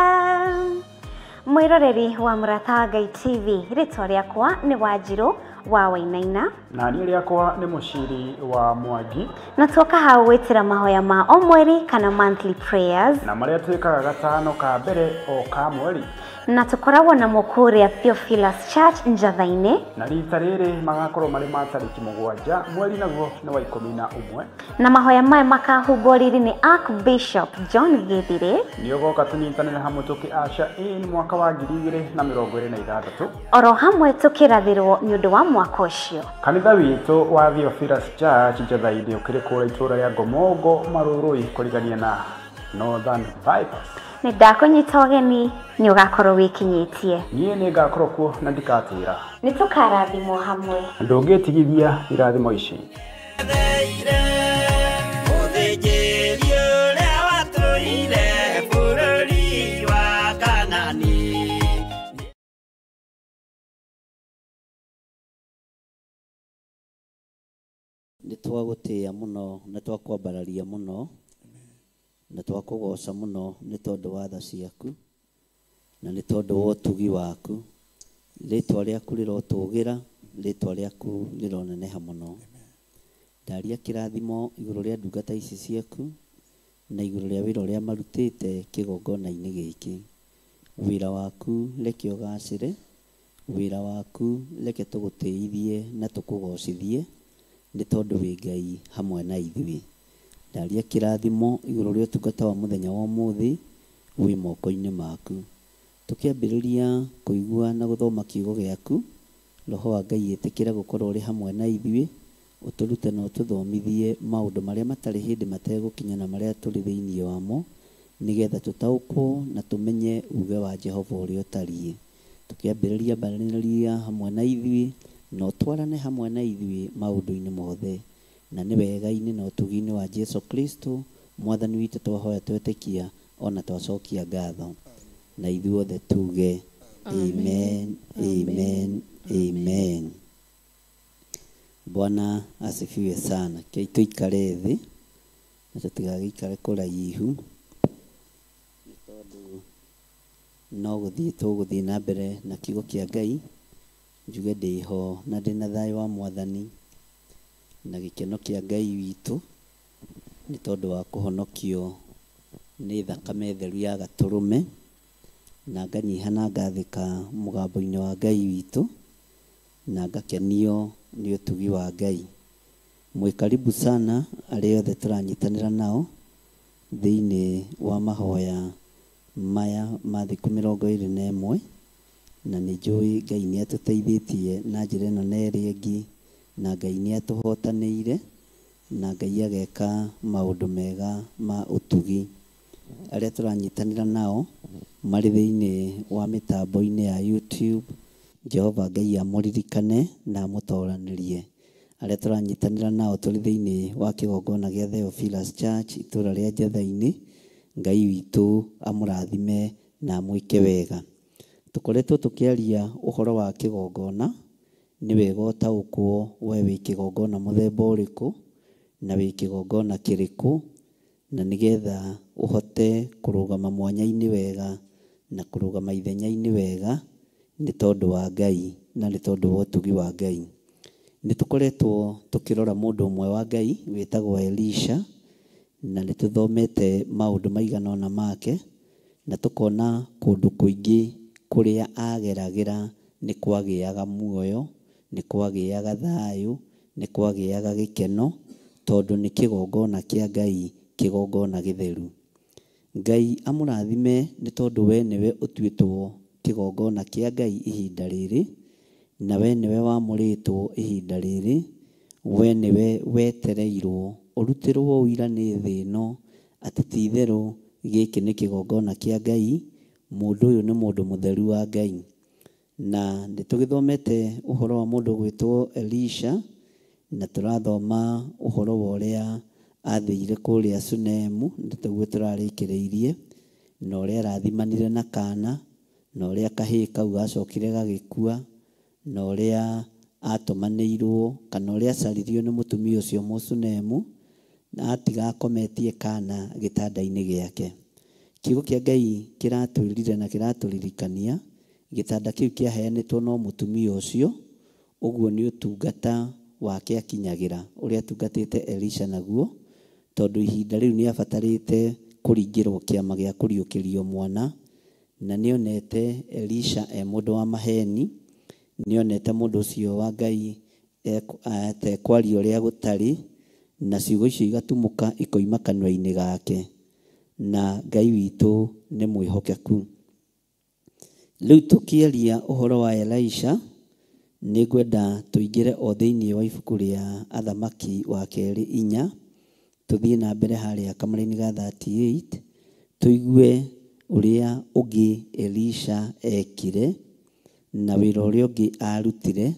Mwĩroreri wa Mũrata wa Ngai TV, rĩtwa rĩakwa nĩ Wanjirũ wa Wainaina, na niĩ rĩakwa nĩ Mũciri wa Mwangi, na tuoka hau gwĩtĩra mahoya ma o mweri kana monthly prayers, na marĩa twĩkaga gatano ka mbere o ka mweri, na tũkoragwo namo kũrĩa Theophilus Church Njatha-inĩ, na rita rĩrĩ magakorwo marĩ ma tarĩki 7 mweri naguo nĩ wa 11, na mahoya maya makahumbwo riri nĩ Archbishop John Githire. Nĩ ũgoka tũnyitanĩre hamwe tũkĩ usher in mwaka wa 2026, oro hamwe tũkĩrathĩrwo nĩ ũndũ wa mwaka ũcio. Kanitha witũ wa Theophilus Church Njatha-inĩ ũkĩrĩ kũrĩa itũũra rĩa Ngomongo Marũrũi kũrigania na Northern Bypass. Nĩ ndakũnyita ũgeni, nĩ ũgakorwo wĩkinyĩtie. Niĩ nĩ ngakorwo kuo na ndikatĩra. Nĩ tũkarathimwo hamwe. Ndũngĩtigithia irathimo ici. Nĩ twagũtĩĩa mũno na twakwambararia mũno na twakũgoca mũno nĩ tondũ wa tha ciaku na nĩ tondũ wa ũtugi waku. Rĩtwa rĩaku rĩrotũgĩra, rĩtwa rĩaku rĩroneneha mũno. Ndaria kĩrathimo igũrũ rĩa ndungata ici ciaku na igũrũ rĩa wĩra ũrĩa marutĩte kĩgongona-inĩ gĩkĩ. Wĩra waku reke ũgacĩre, wĩra waku reke tũgũtĩithie na tũkũgocithie, nĩ tondũ wĩ Ngai hamwe na ithuĩ. Ndaria kĩrathimo igũrũ rĩa ũtungata wa mũthenya wa ũmũthĩ wĩ moko-inĩ maku. Tũkĩambĩrĩria kũigua na gũthoma kiugo gĩaku, Roho wa Ngai ĩtĩkĩra gũkorwo ũrĩ hamwe na ithuĩ, ũtũrute na ũtũthomithie maũndũ marĩa matarĩ hĩndĩ mategũkinya na marĩa tũrĩ thĩinĩ wamo, nĩgetha tũtaũkwo na tũmenye uge wa Jehova ũrĩa ũtariĩ. Tũkĩambĩrĩria mbaranĩria hamwe na ithuĩ na ũtwarane hamwe na ithuĩ maũndũ-inĩ mothe, na nĩ wega-inĩ na ũtugi-inĩ wa Jesu Kristo mwathani witũ twahoya twetĩkia ona twacokia ngatho, na ithuothe tuge amen, amen, amen. Bwana asifiwe sana. Kei tuikare thĩ na tũtigagĩikare kũraihu, nĩ tondũ no gũthiĩ tũgũthiĩ na mbere na kiugo kĩa Ngai. Njuge ndĩho na ndĩna thayũ wa mwathani na gĩkeno kĩa Ngai witũ, nĩ tondũ wa kũhonokio nĩ thakame theru ya gatũrũme, na nganyiha na ngathĩka mũgambo-inĩ wa Ngai witũ, na ngakenio nĩ ũtugi wa Ngai. Mwĩ karibu sana arĩa othe tũranyitanĩra nao thĩinĩ wa mahoya maya ma thikũ 21, na nĩ njũĩ Ngai nĩ atũteithĩtie na njĩra ĩno na ĩrĩa ĩngĩ, na Ngai nĩ atũhotanĩire, na Ngai ageka maũndũ mega ma ũtugi. Arĩa tũranyitanĩra nao marĩ thĩinĩ wa mĩtambo-inĩ ya YouTube, Jehova Ngai amũririkane na amũtoranĩrie. Arĩa tũranyitanĩra nao tũrĩ thĩinĩ wa kĩgongona gĩa Theophilus Church itũũra rĩa Njetha-inĩ, Ngai witũ amũrathime na amwĩke wega. Tũkoretwo tũkĩaria ũhoro wa kĩgongona, nĩ wega ũtaũkwo we wĩ kĩgongona mũthemba ũrĩkũ na wĩ kĩgongona kĩrĩkũ, na nĩgetha ũhote kũrũgama mwanya-inĩ wega na kũrũgama ithenya-inĩ wega, nĩ tondũ wa Ngai na nĩ tondũ wa ũtugi wa Ngai. Nĩ tũkoretwo tũkĩrora mũndũ ũmwe wa Ngai wĩtagwo Elisha, na nĩ tũthomete maũndũ maigana ũna make, na tũkona kũndũ kũingĩ kũrĩa ageragĩra nĩ kwagĩaga muoyo, nĩ kwagĩaga thayũ, nĩ kwagĩaga gĩkeno, tondũ nĩ kĩgongona kĩa Ngai, kĩgongona gĩtheru. Ngai amũrathime nĩ tondũ we nĩwe ũtuĩtwo kĩgongona kĩa Ngai ihinda rĩrĩ, na we nĩwe wamũrĩtwo ihinda rĩrĩ, we nĩwe wetereirwo ũrutĩrwo ũira nĩ thĩ ĩno atĩ ti itherũ gĩkĩ nĩ kĩgongona kĩa Ngai, mũndũ ũyũ nĩ mũndũ mũtheru wa Ngai. Na nĩ tũgĩthomete ũhoro wa mũndũ gwĩtwo Elisha, na tũrathoma ũhoro wa ũrĩa athire kũrĩa Sunemu, nĩ tũguo tũrarĩkĩrĩirie, na ũrĩa arathimanire na kana, na ũrĩa kahĩĩ kau gacokire gagĩkua, na ũrĩa atũmanĩirwo kana ũrĩa acaririo nĩ mũtumia ũcio Mũsunemu, na atiga akometie kana gĩtanda-inĩ gĩake. Kiugo kĩa Ngai kĩratwĩrire na kĩratũririkania gĩtanda kĩu kĩaheanĩtwo no mũtumia ũcio, ũguo nĩ ũtungata wake akinyagĩra ũrĩa atungatĩte Elisha naguo, tondũ ihinda rĩu nĩ abatarĩte kũringĩrwo kĩama gĩa kũriũkĩrio mwana, na nĩonete Elisha e mũndũ wa maheni, nĩonete mũndũ ũcio wa Ngai atekwaria ũrĩa gũtarĩ, na ciugo icio igatumũka ikoima kanua-inĩ gake, na Ngai witũ nĩ mwĩhokeku. Rĩu tũkĩaria ũhoro wa Elisha, nĩ ngwenda tũingĩre o thĩinĩ wa ibuku rĩa Athamaki wa kerĩ 4, tũthiĩ na mbere harĩa kamũraini ga 38, tũigue ũrĩa ũngĩ Elisha ekire na wĩra ũrĩa ũngĩ arutire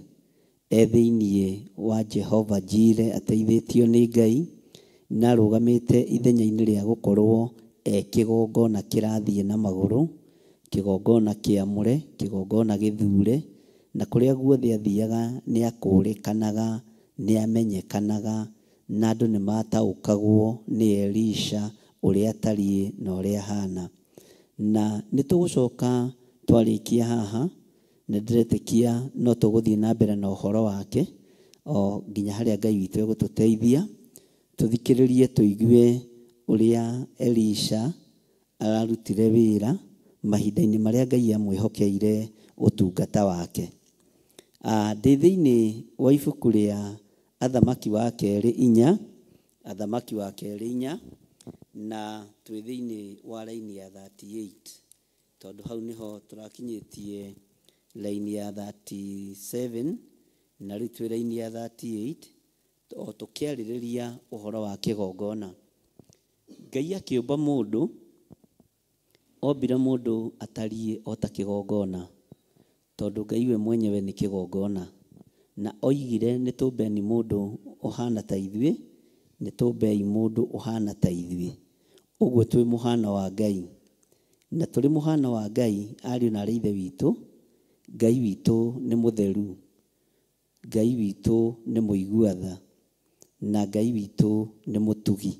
e thĩinĩ wa Jehova Jire ateithĩtio nĩ Ngai, na arũgamĩte ithenya-inĩ rĩa gũkorwo e kĩgongona kĩrathiĩ na magũrũ, kĩgongona kĩamũre, kĩgongona gĩthure, na kũrĩa guothe athiaga nĩ akũrĩkanaga, nĩ amenyekanaga, na andũ nĩ mataũkagwo nĩ Elisha ũrĩa atariĩ na ũrĩa ahana. Na nĩ tũgũcoka twarĩkia haha, nĩ ndĩretĩkia no tũgũthiĩ na mbere na ũhoro wake, o nginya harĩa Ngai witũ egũtũteithia tũthikĩrĩrie tũigue ũrĩa Elisha ararutire wĩra mahinda-inĩ marĩa Ngai amwĩhokeire ũtungata wake. Ndĩ thĩinĩ wa ibuku rĩa Athamaki wa Kerĩ inya, Athamaki wa Kerĩ inya, na twĩ thĩinĩ wa raini ya 38 tondũ hau nĩho tũrakinyĩtie raini ya 37 na rĩu twĩ raini ya 38 o tũkĩarĩrĩria ũhoro wa kĩgongona. Ngai akĩũmba mũndũ, ombire mũndũ atariĩ o ta kĩgongona, tondũ Ngai we mwenyewe nĩ kĩgongona, na oigire nĩ tũmbeni mũndũ ũhana ta ithuĩ, nĩ tũmbei mũndũ ũhana ta ithuĩ. Ũguo twĩ mũhano wa Ngai, na tũrĩ mũhano wa Ngai, ariũ na aarĩ a Ithe witũ, Ngai witũ nĩ mũtheru, Ngai witũ nĩ mũigua tha, na Ngai witũ nĩ mũtugi.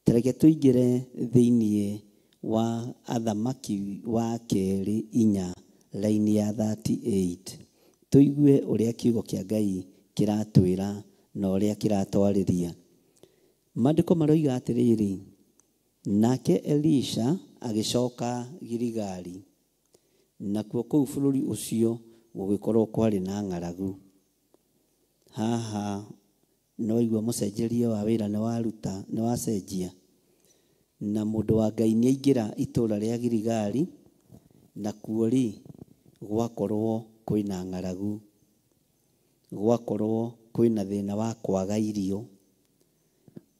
Ta reke tũingĩre thĩinĩ wa Athamaki wa Kerĩ inya raini ya 38 tũigue ũrĩa kiugo kĩa Ngai kĩratwĩra na ũrĩa kĩratwarĩria. Maandĩko maroiga atĩrĩrĩ, nake Elisha agĩcoka Giligali, nakuo kũu bũrũri ũcio gũgĩkorwo kwarĩ na ng'aragu. Haha no igua mũcenjerie wa wĩra nĩ waruta, nĩ wacenjia, na mũndũ wa Ngai nĩ aingĩra itũra rĩa Giligali, nakuo rĩ gwakorwo kwĩna ng'aragu, gwakorwo kwĩna thĩna wa kwaga irio.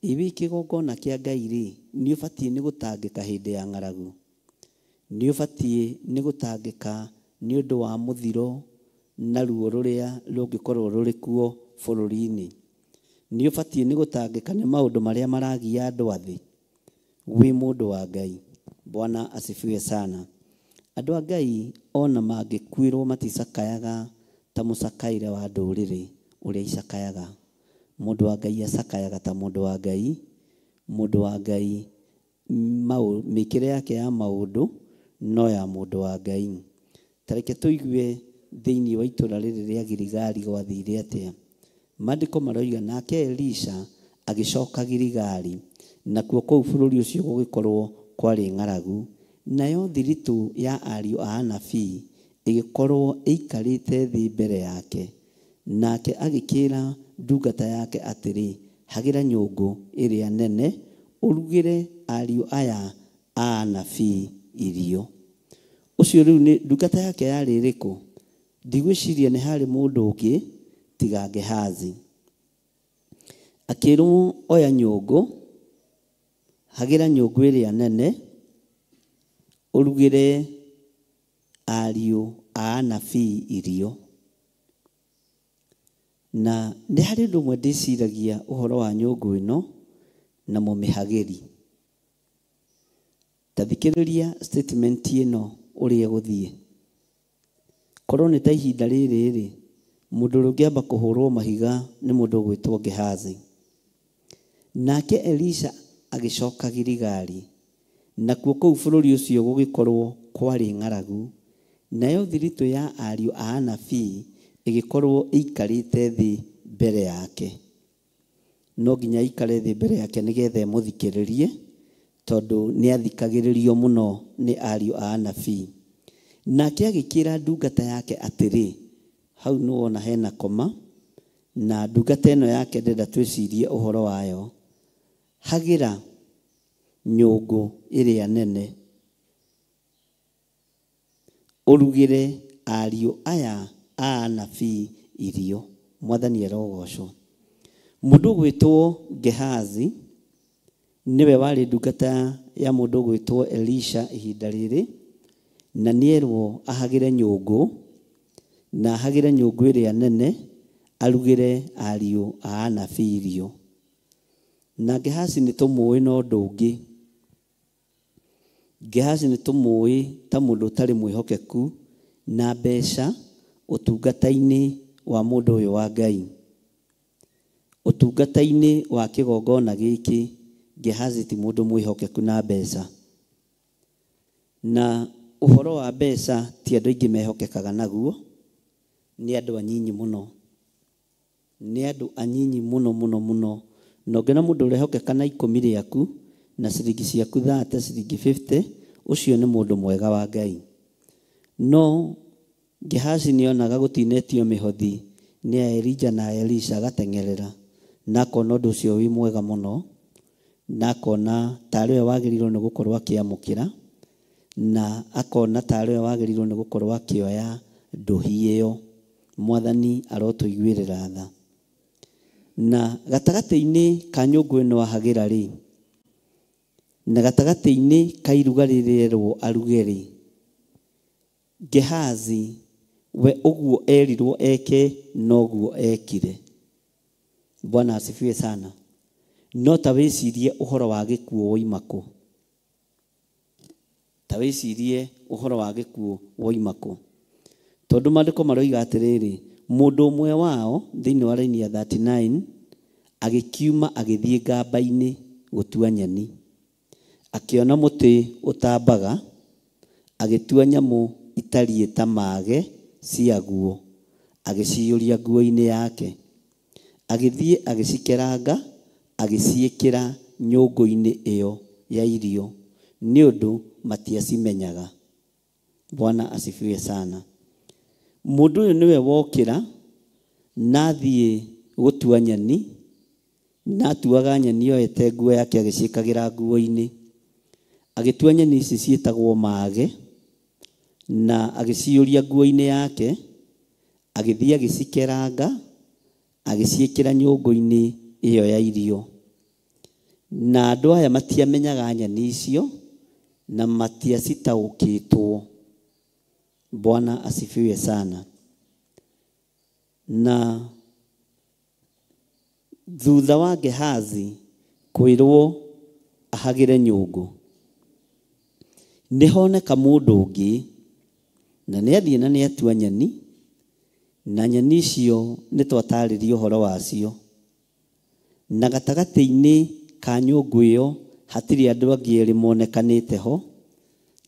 Ĩ wĩ kĩgongona kĩa Ngai rĩ, nĩ ũbatiĩ nĩ gũtangĩka hĩndĩ ya ng'aragu, nĩ ũbatiĩ nĩ gũtangĩka nĩ ũndũ wa mũthiro na ruo rũrĩa rũngĩkorwo rũrĩ kuo bũrũri-inĩ, nĩ ũbatiĩ nĩ gũtangĩka nĩ maũndũ marĩa maragia andũ a thĩ. Wĩ mũndũ wa Ngai. Bwana asifiwe sana. Andũ a Ngai ona mangĩkuĩrwo maticakayaga ta mũcakaĩre wa ndũrĩrĩ ũrĩa icakayaga. Mũndũ wa Ngai acakayaga ta mũndũ wa Ngai. Mũndũ wa Ngai mĩkĩre yake ya maũndũ no ya mũndũ wa Ngai. Ta reke tũigue thĩinĩ wa itũra rĩrĩ rĩa Giligali gwathire atĩa. Maandĩko maroiga nake Elisha agĩcoka Giligali, nakuo kũu bũrũri ũcio gũgĩkorwo kwarĩ ng'aragu, nayo thiritũ ya ariũ a anabii ĩgĩkorwo ĩikarĩte thĩ mbere yake. Nake agĩkĩra ndungata yake atĩrĩ, hagĩra nyũngũ ĩrĩa nene ũrugĩre ariũ aya a anabii irio. Ũcio rĩu nĩ ndungata yake yarĩ ĩrĩkũ? Ndigwĩciria nĩ harĩ mũndũ ũngĩ tiga Gehazi. Akĩrwo oya nyũngũ, hagĩra nyũngũ ĩrĩa nene ũrugĩre ariũ a anabii irio. Na nĩ harĩ ũndũ ũmwe ndĩciragia ũhoro wa nyũngũ ĩno na mũmĩhagĩri. Ta thikĩrĩria statement ĩno ũrĩa ĩgũthiĩ. Korwo nĩ ta ihinda rĩrĩ rĩ, mũndũ ũrĩa ũngĩamba kũhũrwo mahiga nĩ mũndũ ũgwĩtwo Gehazi. Nake Elisha agĩcoka Giligali, nakuo kũu bũrũri ũcio gũgĩkorwo kwarĩ ng'aragu, nayo thiritũ ya ariũ a anabii ĩgĩkorwo ĩikarĩte thĩ mbere yake. No nginya ĩikare thĩ mbere yake nĩgetha ĩmũthikĩrĩrie, tondũ nĩ athikagĩrĩrio mũno nĩ ariũ a anabii. Nake agĩkĩra ndungata yake atĩrĩ, hau nĩ wona hena koma, na ndungata ĩno yake ndĩrenda twĩcirie ũhoro wayo. Hagĩra nyũngũ ĩrĩa nene ũrugĩre ariũ aya a anabii irio. Mwathani arogocwo. Mũndũ ũgwĩtwo Gehazi nĩwe warĩ ndungata ya mũndũ ũgwĩtwo Elisha ihinda rĩrĩ, na nĩerwo ahagĩre nyũngũ, na ahagĩre nyũngũ ĩrĩa nene arugĩre ariũ a anabii irio. Na Gehazi nĩ tũmũĩ na ũndũ ũngĩ. Gehazi nĩ tũmũĩ ta mũndũ ũtarĩ mwĩhokeku na mbeca ũtungata-inĩ wa mũndũ ũyũ wa Ngai. Ũtungata-inĩ wa kĩgongona gĩkĩ, Gehazi ti mũndũ mwĩhokeku na mbeca. Na ũhoro wa mbeca ti andũ aingĩ mehokekaga naguo, nĩ andũ anyinyi mũno. Nĩ andũ anyinyi mũno mũno mũno. Na ũngĩona mũndũ ũrehokeka na 10 rĩaku na ciringi ciaku 30, ciringi 50, ũcio nĩ mũndũ mwega wa Ngai. No Gehazi nĩonaga gũtinetio mĩhothi nĩ Elija na Elisha, agateng'erera na akona ũndũ ũcio wĩ mwega mũno, na akona tarĩ we wagĩrĩirwo nĩ gũkorwo akĩamũkĩra, na akona tarĩ we wagĩrĩirwo nĩ gũkorwo akĩoya ndũhi ĩyo. Mwathani arotũiguĩrĩra tha. Na gatagatĩ-inĩ ka nyũngũ ĩno ahagĩra rĩ, na gatagatĩ-inĩ ka iruga rĩrerwo aruge rĩ, Gehazi we ũguo erirwo eke noguo ekire. Bwana asifiwe sana. No ta wĩcirie ũhoro wa gĩkuũ woima kũ? Ta wĩcirie ũhoro wa gĩkuũ woima kũ? Tondũ maandĩko maroiga atĩrĩrĩ, mũndũ ũmwe wao thĩinĩ wa raini ya 39 agĩkiuma agĩthiĩ ngamba-inĩ gũtua nyeni. Akĩona mũtĩ ũtambaga, agĩtua nyamũ itariĩ ta mage ciaguo, agĩciyũria nguo-inĩ yake. Agĩthiĩ agĩcikeranga, agĩciĩkĩra nyũngũ-inĩ ĩyo ya irio, nĩ ũndũ matiacimenyaga. Bwana asifiwe sana. Mũndũ ũyũ nĩwe wokĩra na athiĩ gũtua nyeni, na atuaga nyeni oete nguo yake agĩciĩkagĩra nguo-inĩ. Agĩtua nyeni ici ciĩtagwo mage, na agĩciyũria nguo-inĩ yake, agĩthiĩ agĩcikeranga, agĩciĩkĩra nyũngũ-inĩ ĩyo ya irio. Na andũ aya matiamenyaga nyeni icio na matiacitaũkĩtwo. Bwana asifiwe sana. Na thutha wa Gehazi kwĩrwo ahagĩre nyũngũ, nĩhoneka mũndũ ũngĩ, na nĩathiĩ na nĩatua nyeni, na nyeni icio nĩtwatarĩria ũhoro wacio. Na gatagatĩ-inĩ ka nyũngũ ĩyo hatirĩ andũ angĩ erĩ monekanĩte ho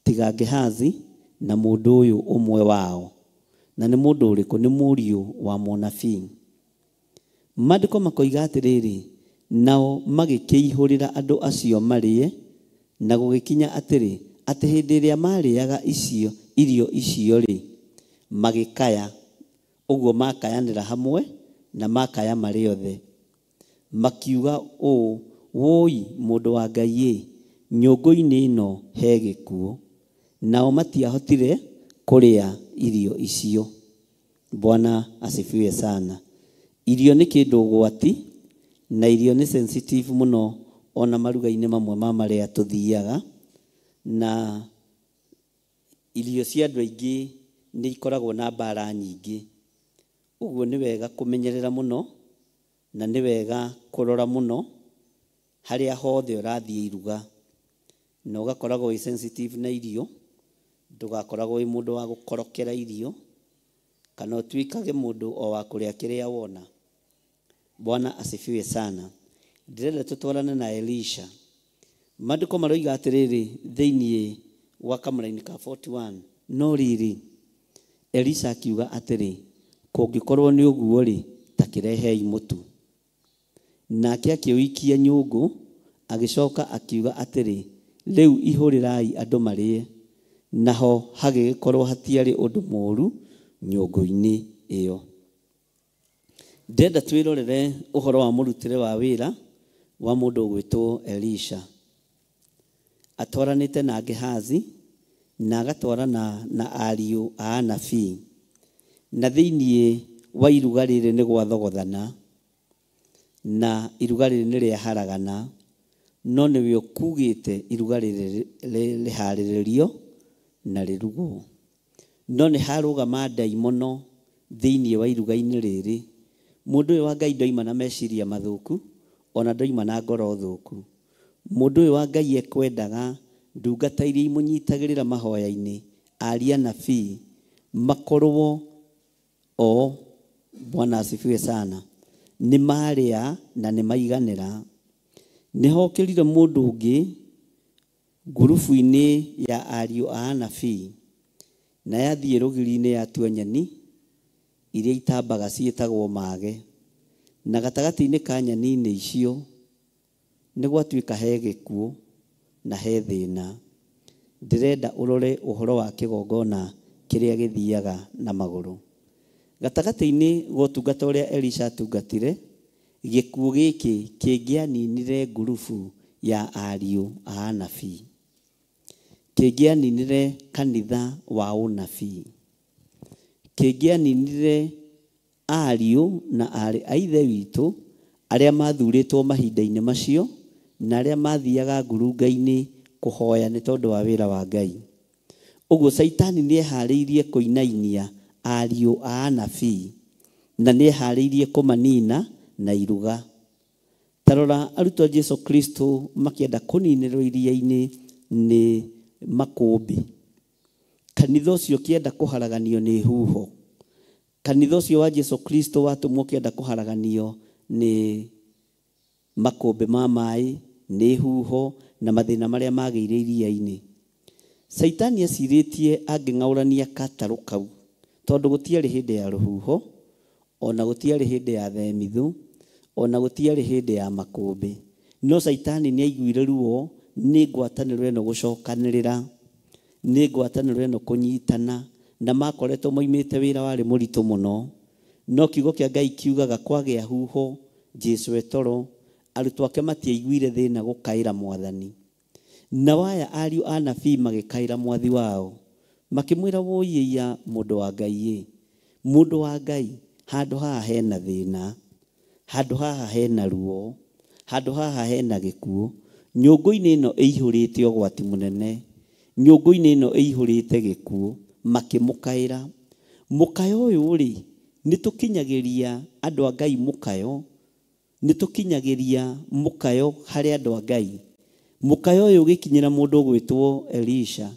tiga Gehazi na mũndũ ũyũ ũmwe wao. Na nĩ mũndũ ũrĩkũ? Nĩ mũriũ wa mũnabii. Maandĩko makoiga atĩrĩrĩ, nao magĩkĩihũrĩra andũ acio marĩe, na gũgĩkinya atĩrĩ, atĩ hĩndĩ ĩrĩa marĩaga icio irio icio rĩ, magĩkaya. Ũguo makayanĩra hamwe na makaya marĩ othe, makiuga ũũ, wũi mũndũ wa Ngai ĩ, nyũngũ-inĩ ĩno he gĩkuũ. Nao matiahotire kũrĩa irio icio. Bwana asifiwe sana. Irio nĩ kĩndũ ũgwati, na irio nĩ sensitive mũno ona maruga-inĩ mamwe ma marĩa tũthiaga, na irio cia andũ aingĩ nĩ ikoragwo na mbara nyingĩ. Ũguo nĩ wega kũmenyerera mũno, na nĩ wega kũrora mũno harĩa hothe ũrathiĩ iruga, na ũgakoragwo wĩ sensitive na irio, ndũgakoragwo wĩ mũndũ wa gũkorokera irio, kana ũtuĩkage mũndũ o wa kũrĩa kĩrĩa wona. Bwana asifiwe sana. Ndĩrenda tũtwarane na Elisha. Maandĩko maroiga atĩrĩrĩ thĩinĩ wa kamũraini ka 41, no rĩrĩ, Elisha akiuga atĩrĩ, kũngĩkorwo nĩ ũguo rĩ, ta kĩrehei mũtu. Nake akĩũikia nyũngũ, agĩcoka akiuga atĩrĩ, rĩu ihũrĩrai andũ marĩe. Naho hagĩgĩkorwo hatiarĩ ũndũ mũũru nyũngũ-inĩ ĩyo. Ndĩrenda twĩrorere ũhoro wa mũrutĩre wa wĩra wa mũndũ ũgwĩtwo Elisha. Atwaranĩte na Gehazi na agatwarana na ariũ a anabii. Na thĩinĩ wa iruga rĩrĩ nĩ gwathogothana, na iruga rĩrĩ nĩ rĩaharagana, no nĩwe ũkugĩte iruga rĩrĩ rĩharĩrĩrio na rĩrugwo. No nĩ harũgama ndaimono thĩinĩ wa iruga-inĩ rĩrĩ. Mũndũ ũyũ wa Ngai ndoima na meciria mathũku, ona ndoima na ngoro thũku. Mũndũ ũyũ wa Ngai ekwendaga ndungata iria imũnyitagĩrĩra mahoya-inĩ, aria anabii, makorwo o, Bwana asifiwe sana, nĩ marĩa na nĩ maiganĩra. Nĩ hokĩrire mũndũ ũngĩ ngurubu-inĩ ya ariũ a anabii, na yathiĩ rũgiri-inĩ yatua nyeni iria itambaga ciĩtagwo mage, Na gatagatĩ-inĩ ka nyeni-inĩ icio nĩ gwatuĩka he gĩkuũ na he thĩna. Ndĩrenda ũrore ũhoro wa kĩgongona kĩrĩa gĩthiaga na magũrũ. Gatagatĩ-inĩ ga ũtungata ũrĩa Elisha atungatire, gĩkuũ gĩkĩ kĩngĩaninire ngurubu ya ariũ a anabii, kĩngĩaninire kanitha wa ũnabii, kĩngĩaninire ariũ na aarĩ a ithe witũ arĩa mathurĩtwo mahinda-inĩ macio na arĩa mathiaga ngurunga-inĩ kũhoya nĩ tondũ wa wĩra wa Ngai. Ũguo Caitani nĩeharĩirie kũinainia ariũ a anabii na nĩeharĩirie kũmanina na iruga. Ta rora arutwo a Jesu Kristo makĩenda kũninĩrwo iria-inĩ nĩ makũmbĩ. Kanitha ũcio ũkĩenda kũharaganio nĩ huho. Kanitha ũcio wa Jesu Kristo watũmwo ũkĩenda kũharaganio nĩ makũmbĩ ma maĩ, nĩ huho na mathĩna marĩa magĩire iria-inĩ. Caitani acirĩtie angĩng'aũrania gatarũ kau, tondũ gũtiarĩ hĩndĩ ya rũhuho, ona gũtiarĩ hĩndĩ ya themithu, ona gũtiarĩ hĩndĩ ya makũmbĩ. No Caitani nĩaiguire ruo nĩ ngwatanĩro ĩno gũcokanĩrĩra, nĩ ngwatanĩro ĩno kũnyitana, na makoretwo moimĩte wĩra warĩ mũritũ mũno. No kiugo kĩa Ngai kiugaga kwagĩa huho, Jesu etoro, arutwo ake matiaiguire thĩna gũkaĩra Mwathani. Na waya ariũ a anabii magĩkaĩra mwathi wao, makĩmwĩra wũiĩia mũndũ wa Ngai ĩ, mũndũ wa Ngai, handũ haha hena thĩna, handũ haha hena ruo, handũ haha hena gĩkuũ, nyũngũ-inĩ ĩno ĩihũrĩte ũgwati mũnene, nyũngũ-inĩ ĩno ĩihũrĩte gĩkuũ. Makĩmũkaĩra. Mũkayo ũyũ rĩ, nĩtũkinyagĩria andũ a Ngai mũkayo, nĩtũkinyagĩria mũkayo harĩ andũ a Ngai. Mũkayo ũyũ ũgĩkinyĩra mũndũ ũgwĩtwo Elisha,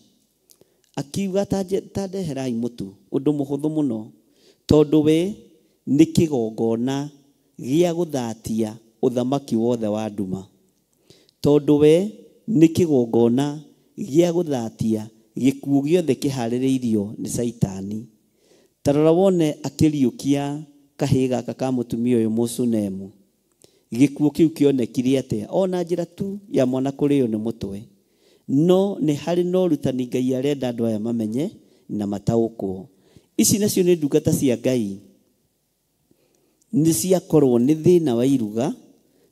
akiuga ta ndeherai mũtu, ũndũ mũhũthũ mũno, tondũ we nĩ kĩgongona gĩa gũthatia ũthamaki wothe wa nduma, tondũ we nĩ kĩgongona gĩa gũthatia gĩkuũ gĩothe kĩharĩrĩirio nĩ Caitani. Ta rora wone akĩriũkia kahĩĩ gaka ka mũtumia ũyũ Mũsunemu. Gĩkuũ kĩu kĩonekire atĩa? Ona njĩra tu ya mwana kũrĩo nĩ mũtwe. No nĩ harĩ na ũrutani Ngai arenda andũ aya mamenye na mataũkwo. Ici nacio nĩ ndungata cia Ngai, nĩ ciakorwo nĩ thĩna wa iruga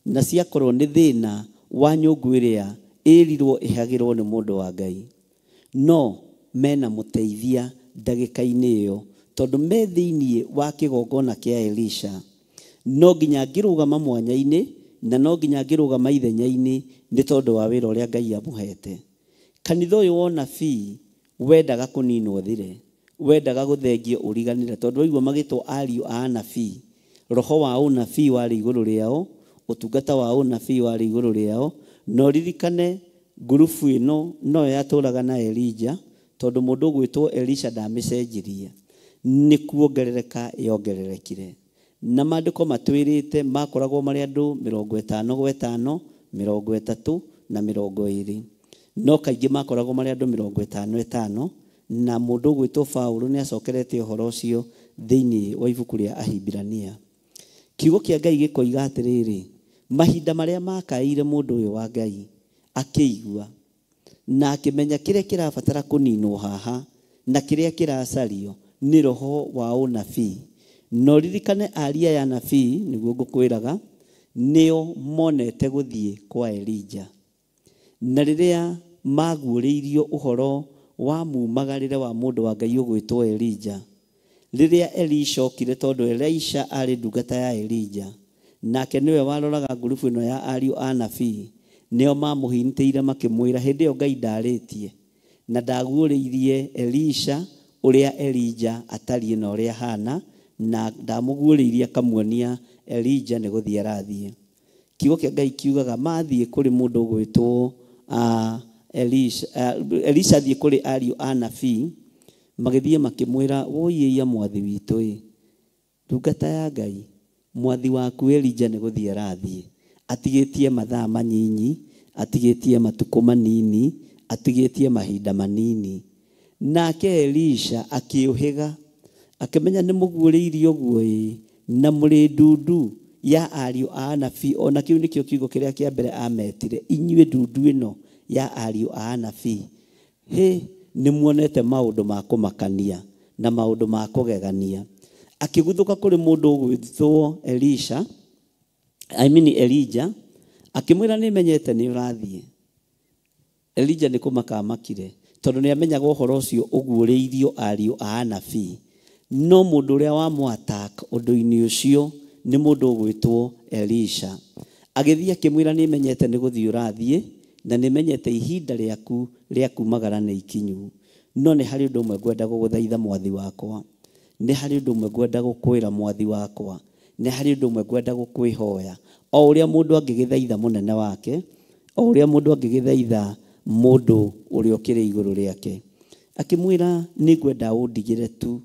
na ciakorwo nĩ thĩna wa nyũngũ ĩrĩa ĩrirwo ĩhagĩrwo nĩ mũndũ wa Ngai. No mena mũteithia ndagĩka-inĩ ĩyo, tondũ me thĩiniĩ wa kĩgongona kĩa Elisha. No nginya angĩrũgama mwanya-inĩ na no nginya angĩrũgama ithenya-inĩ nĩ tondũ wa wĩra ũrĩa Ngai amũhete. Kanitha ũyũ wa ũnabii wendaga kũninwo ũthire, wendaga gũthengio ũriganĩre, tondũ waigua magĩtwo ariũ a anabii, roho wa ũnabii warĩ igũrũ rĩao, ũtungata wa ũnabii warĩ igũrũ rĩao. Na ũririkane ngurubu ĩno noyo yatũraga na Elija, tondũ mũndũ ũgwĩtwo Elisha ndamĩcenjirie, nĩ kuongerereka yongererekire. Na maandĩko matwĩrĩte makoragwo marĩ andũ 50 gwa 5, 30 na 20, no kaingĩ makoragwo marĩ andũ 55 5. Na mũndũ ũgwĩtwo Paũlũ nĩ acokerete ũhoro ũcio thĩinĩ wa ibuku rĩa Ahibirania. Kiugo kĩa Ngai gĩkoiga atĩrĩrĩ, mahinda marĩa makaĩire mũndũ ũyũ wa Ngai akĩigua na akĩmenya kĩrĩa kĩrabatara kũninwo haha na kĩrĩa kĩracario nĩ roho wa ũnabii. Na ũririkane aria ya anabii, nĩguo ngũkwĩraga, nĩo monete gũthiĩ kwa Elija. Na rĩrĩa maguũrĩirio ũhoro wa mumagarĩre wa mũndũ wa Ngai ũgwĩtwo Elija, rĩrĩa Elisha okire, tondũ Elisha arĩ ndungata ya Elija, nake nĩwe waroraga ngurubu ĩno ya ariũ a anabii, nĩo mamũhintĩire makĩmwĩra hĩndĩ ĩyo Ngai ndarĩtie na ndaguũrĩirie Elisha ũrĩa Elija atariĩ na ũrĩa ahana, na ndamũguũrĩirie akamuonia Elija nĩ gũthiĩ arathiĩ. Kiugo kĩa Ngai kiugaga mathiĩ kũrĩ mũndũ ũgwĩtwo Elisha, Elisha athiĩ kũrĩ ariũ a anabii, magĩthiĩ makĩmwĩra wũiĩia mwathi witũ ĩ, ndungata ya Ngai, mwathi waku Elija nĩ gũthiĩ arathiĩ, atigĩtie mathaa manyinyi, atigĩtie matukũ manini, atigĩtie mahinda manini. Nake Elisha akĩũhĩga, akĩmenya nĩ mũguũrĩirie ũguo ĩ, na mũrĩ ndundu ya ariũ a anabii, ona kĩu nĩkĩo kiugo kĩrĩa kĩa mbere ametire, inyuĩ ndundu ĩno ya ariũ a anabii, hĩ nĩ muonete maũndũ ma kũmakania na maũndũ ma kũgegania. Akĩguthũka kũrĩ mũndũ ũgwĩtwo Elisha, I mean Elijah, akĩmwĩra nĩ menyete nĩ ũrathiĩ. Elijah nĩ kũmaka amakire tondũ nĩ amenyaga ũhoro ũcio ũguũrĩirio ariũ a anabii, no mũndũ ũrĩa wamũ-attack ũndũ-inĩ ũcio nĩ mũndũ ũgwĩtwo Elisha. Agĩthiĩ akĩmwĩra nĩ menyete nĩ gũthiĩ ũrathiĩ na nĩ menyete ihinda rĩaku rĩa kumagara nĩ ikinyu, no nĩ harĩ ũndũ ũmwe ngwenda gũgũthaitha mwathi wakwa, nĩ harĩ ũndũ ũmwe ngwenda gũkwĩra mwathi wakwa, nĩ harĩ ũndũ ũmwe ngwenda gũkwĩhoya. O ũrĩa mũndũ angĩgĩthaitha mũnene wake, o ũrĩa mũndũ angĩgĩthaitha mũndũ ũrĩa ũkĩrĩ igũrũ rĩake. Akĩmwĩra nĩ ngwenda ũndigĩre tu,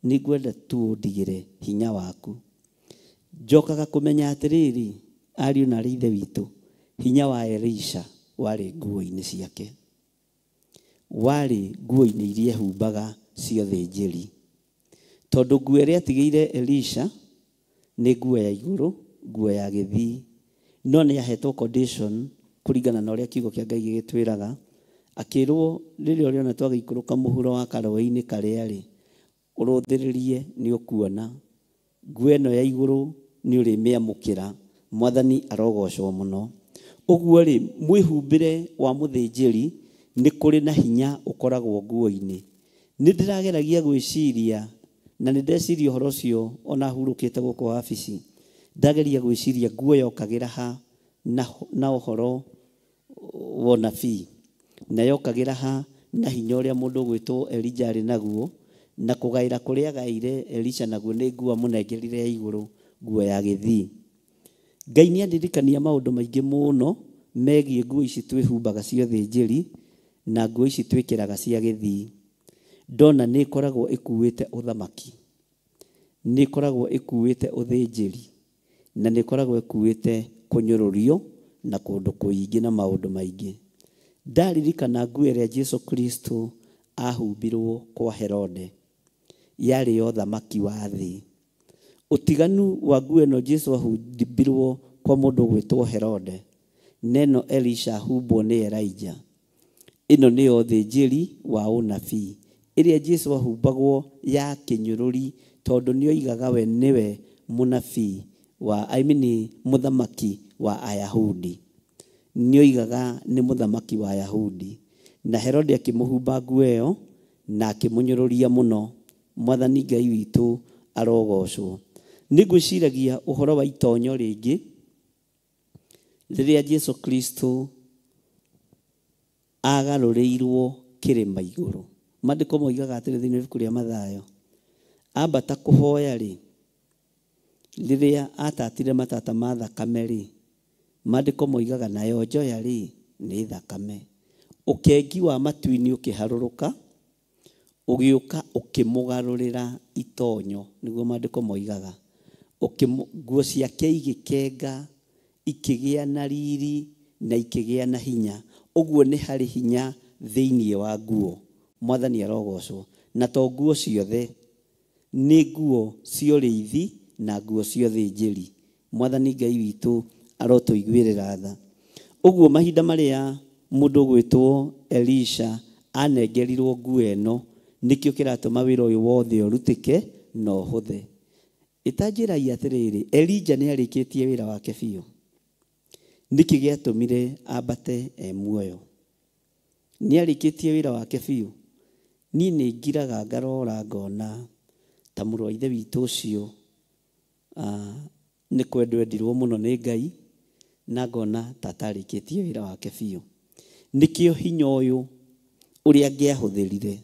nĩ ngwenda tu ũndigĩre hinya waku. Njokaga kũmenya atĩrĩrĩ, ariũ na arĩ ithe witũ, hinya wa Elisha warĩ nguo-inĩ ciake, warĩ nguo-inĩ iria ehumbaga cia ũthĩnjĩri, tondũ nguo ĩrĩa atigĩire Elisha nĩ nguo ya igũrũ, nguo ya gĩthii, no nĩ ahetwo condition kũringana na ũrĩa kiugo kĩa Ngai gĩgĩtwĩraga. Akĩrwo rĩrĩa ũrĩona twagĩikũrũka mũhuro wa karũĩ-inĩ karĩa rĩ, ũrũthĩrĩrie nĩ ũkuona nguo ĩno ya igũrũ nĩ ũrĩmĩamũkĩra. Mwathani arogocwo mũno. Ũguo rĩ, mwĩhumbĩre wa mũthĩnjĩri nĩ kũrĩ na hinya ũkoragwo nguo-inĩ. Nĩ ndĩrageragia gwĩciria na nĩ ndeciria ũhoro ũcio ona hurũkĩte gũkũ wabici, ndageria gwĩciria nguo yokagĩra ha na ũhoro wa ũnabii, na yokagĩra ha na hinya ũrĩa mũndũ ũgwĩtwo Elijah arĩ naguo, na kũgaĩra kũrĩa agaĩire Elisha naguo nĩ nguo amũnengerire ya igũrũ, nguo ya gĩthii. Ngai nĩ andirikania maũndũ maingĩ mũno megiĩ nguo ici twĩhumbaga cia ũthĩnjĩri na nguo ici twĩkĩraga cia gĩthii. Ndona nĩ ĩkoragwo ĩkuĩte ũthamaki, nĩ ĩkoragwo ĩkuĩte ũthĩnjĩri, na nĩ ĩkoragwo ĩkuĩte kũnyũrũrio na kũndũ kũingĩ na maũndũ maingĩ. Ndaririkana nguo ĩrĩa Jesu Kristo ahumbirwo kwa Herode, yarĩ ya ũthamaki wa thĩ. Ũtiganu wa nguo ĩno Jesu ahumbirwo kwa mũndũ ũgwĩtwo Herode, neno Elisha ahumbwo nĩ Elijah, ĩno nĩyo ũthĩnjĩri wa ũnabii ĩrĩa Jesu ahumbagwo ya kĩnyũrũri, tondũ nĩoigaga we nĩwe mũnabii wa, I mean, mũthamaki wa Ayahudi, nĩoigaga nĩ mũthamaki wa Ayahudi. Na Herode akĩmũhumba nguo ĩyo na akĩmũnyũrũria mũno. Mwathani Ngai witũ arogocwo. Nĩ ngwĩciragia ũhoro wa itonyo rĩngĩ rĩrĩa Jesu Kristo agarũrĩirwo kĩrĩma igũrũ. Maandĩko moigaga atĩrĩ thĩinĩ wa ibuku rĩa Mathayo, ambata kũhoya rĩ, rĩrĩa atatire matata ma thakame rĩ, maandĩko moigaga nayo njoya rĩ nĩ thakame. Ũkengi wa matu-inĩ ũkĩharũrũka ũgĩũka ũkĩmũgarũrĩra itonyo, nĩguo maandĩko moigaga. Nguo ciake igĩkenga, ikĩgĩa na riri na ikĩgĩa na hinya. Ũguo nĩ harĩ hinya thĩinĩ wa nguo. Mwathani arogocwo. Na to nguo ciothe, nĩ nguo cia ũrĩithi na nguo cia ũthĩnjĩri. Mwathani Ngai witũ arotũiguĩrĩra tha. Ũguo mahinda marĩa mũndũ ũgwĩtwo Elisha anengerirwo nguo ĩno, nĩkĩo kĩratũma wĩra ũyũ wothe ũrutĩke na ũhũthe. Ĩtanjĩrai atĩrĩrĩ, Elijah nĩ arĩkĩtie wĩra wake biũ. Nĩkĩ gĩatũmire ambate e muoyo? Nĩ arĩkĩtie wĩra wake biũ. Niĩ nĩ ngiraga ngarora ngona ta mũrũ wa ithe witũ ũcio nĩ kwendwo endirwo mũno nĩ Ngai, na ngona ta atarĩkĩtie wĩra wake biũ. Nĩkĩo hinya ũyũ ũrĩa angĩahũthĩrire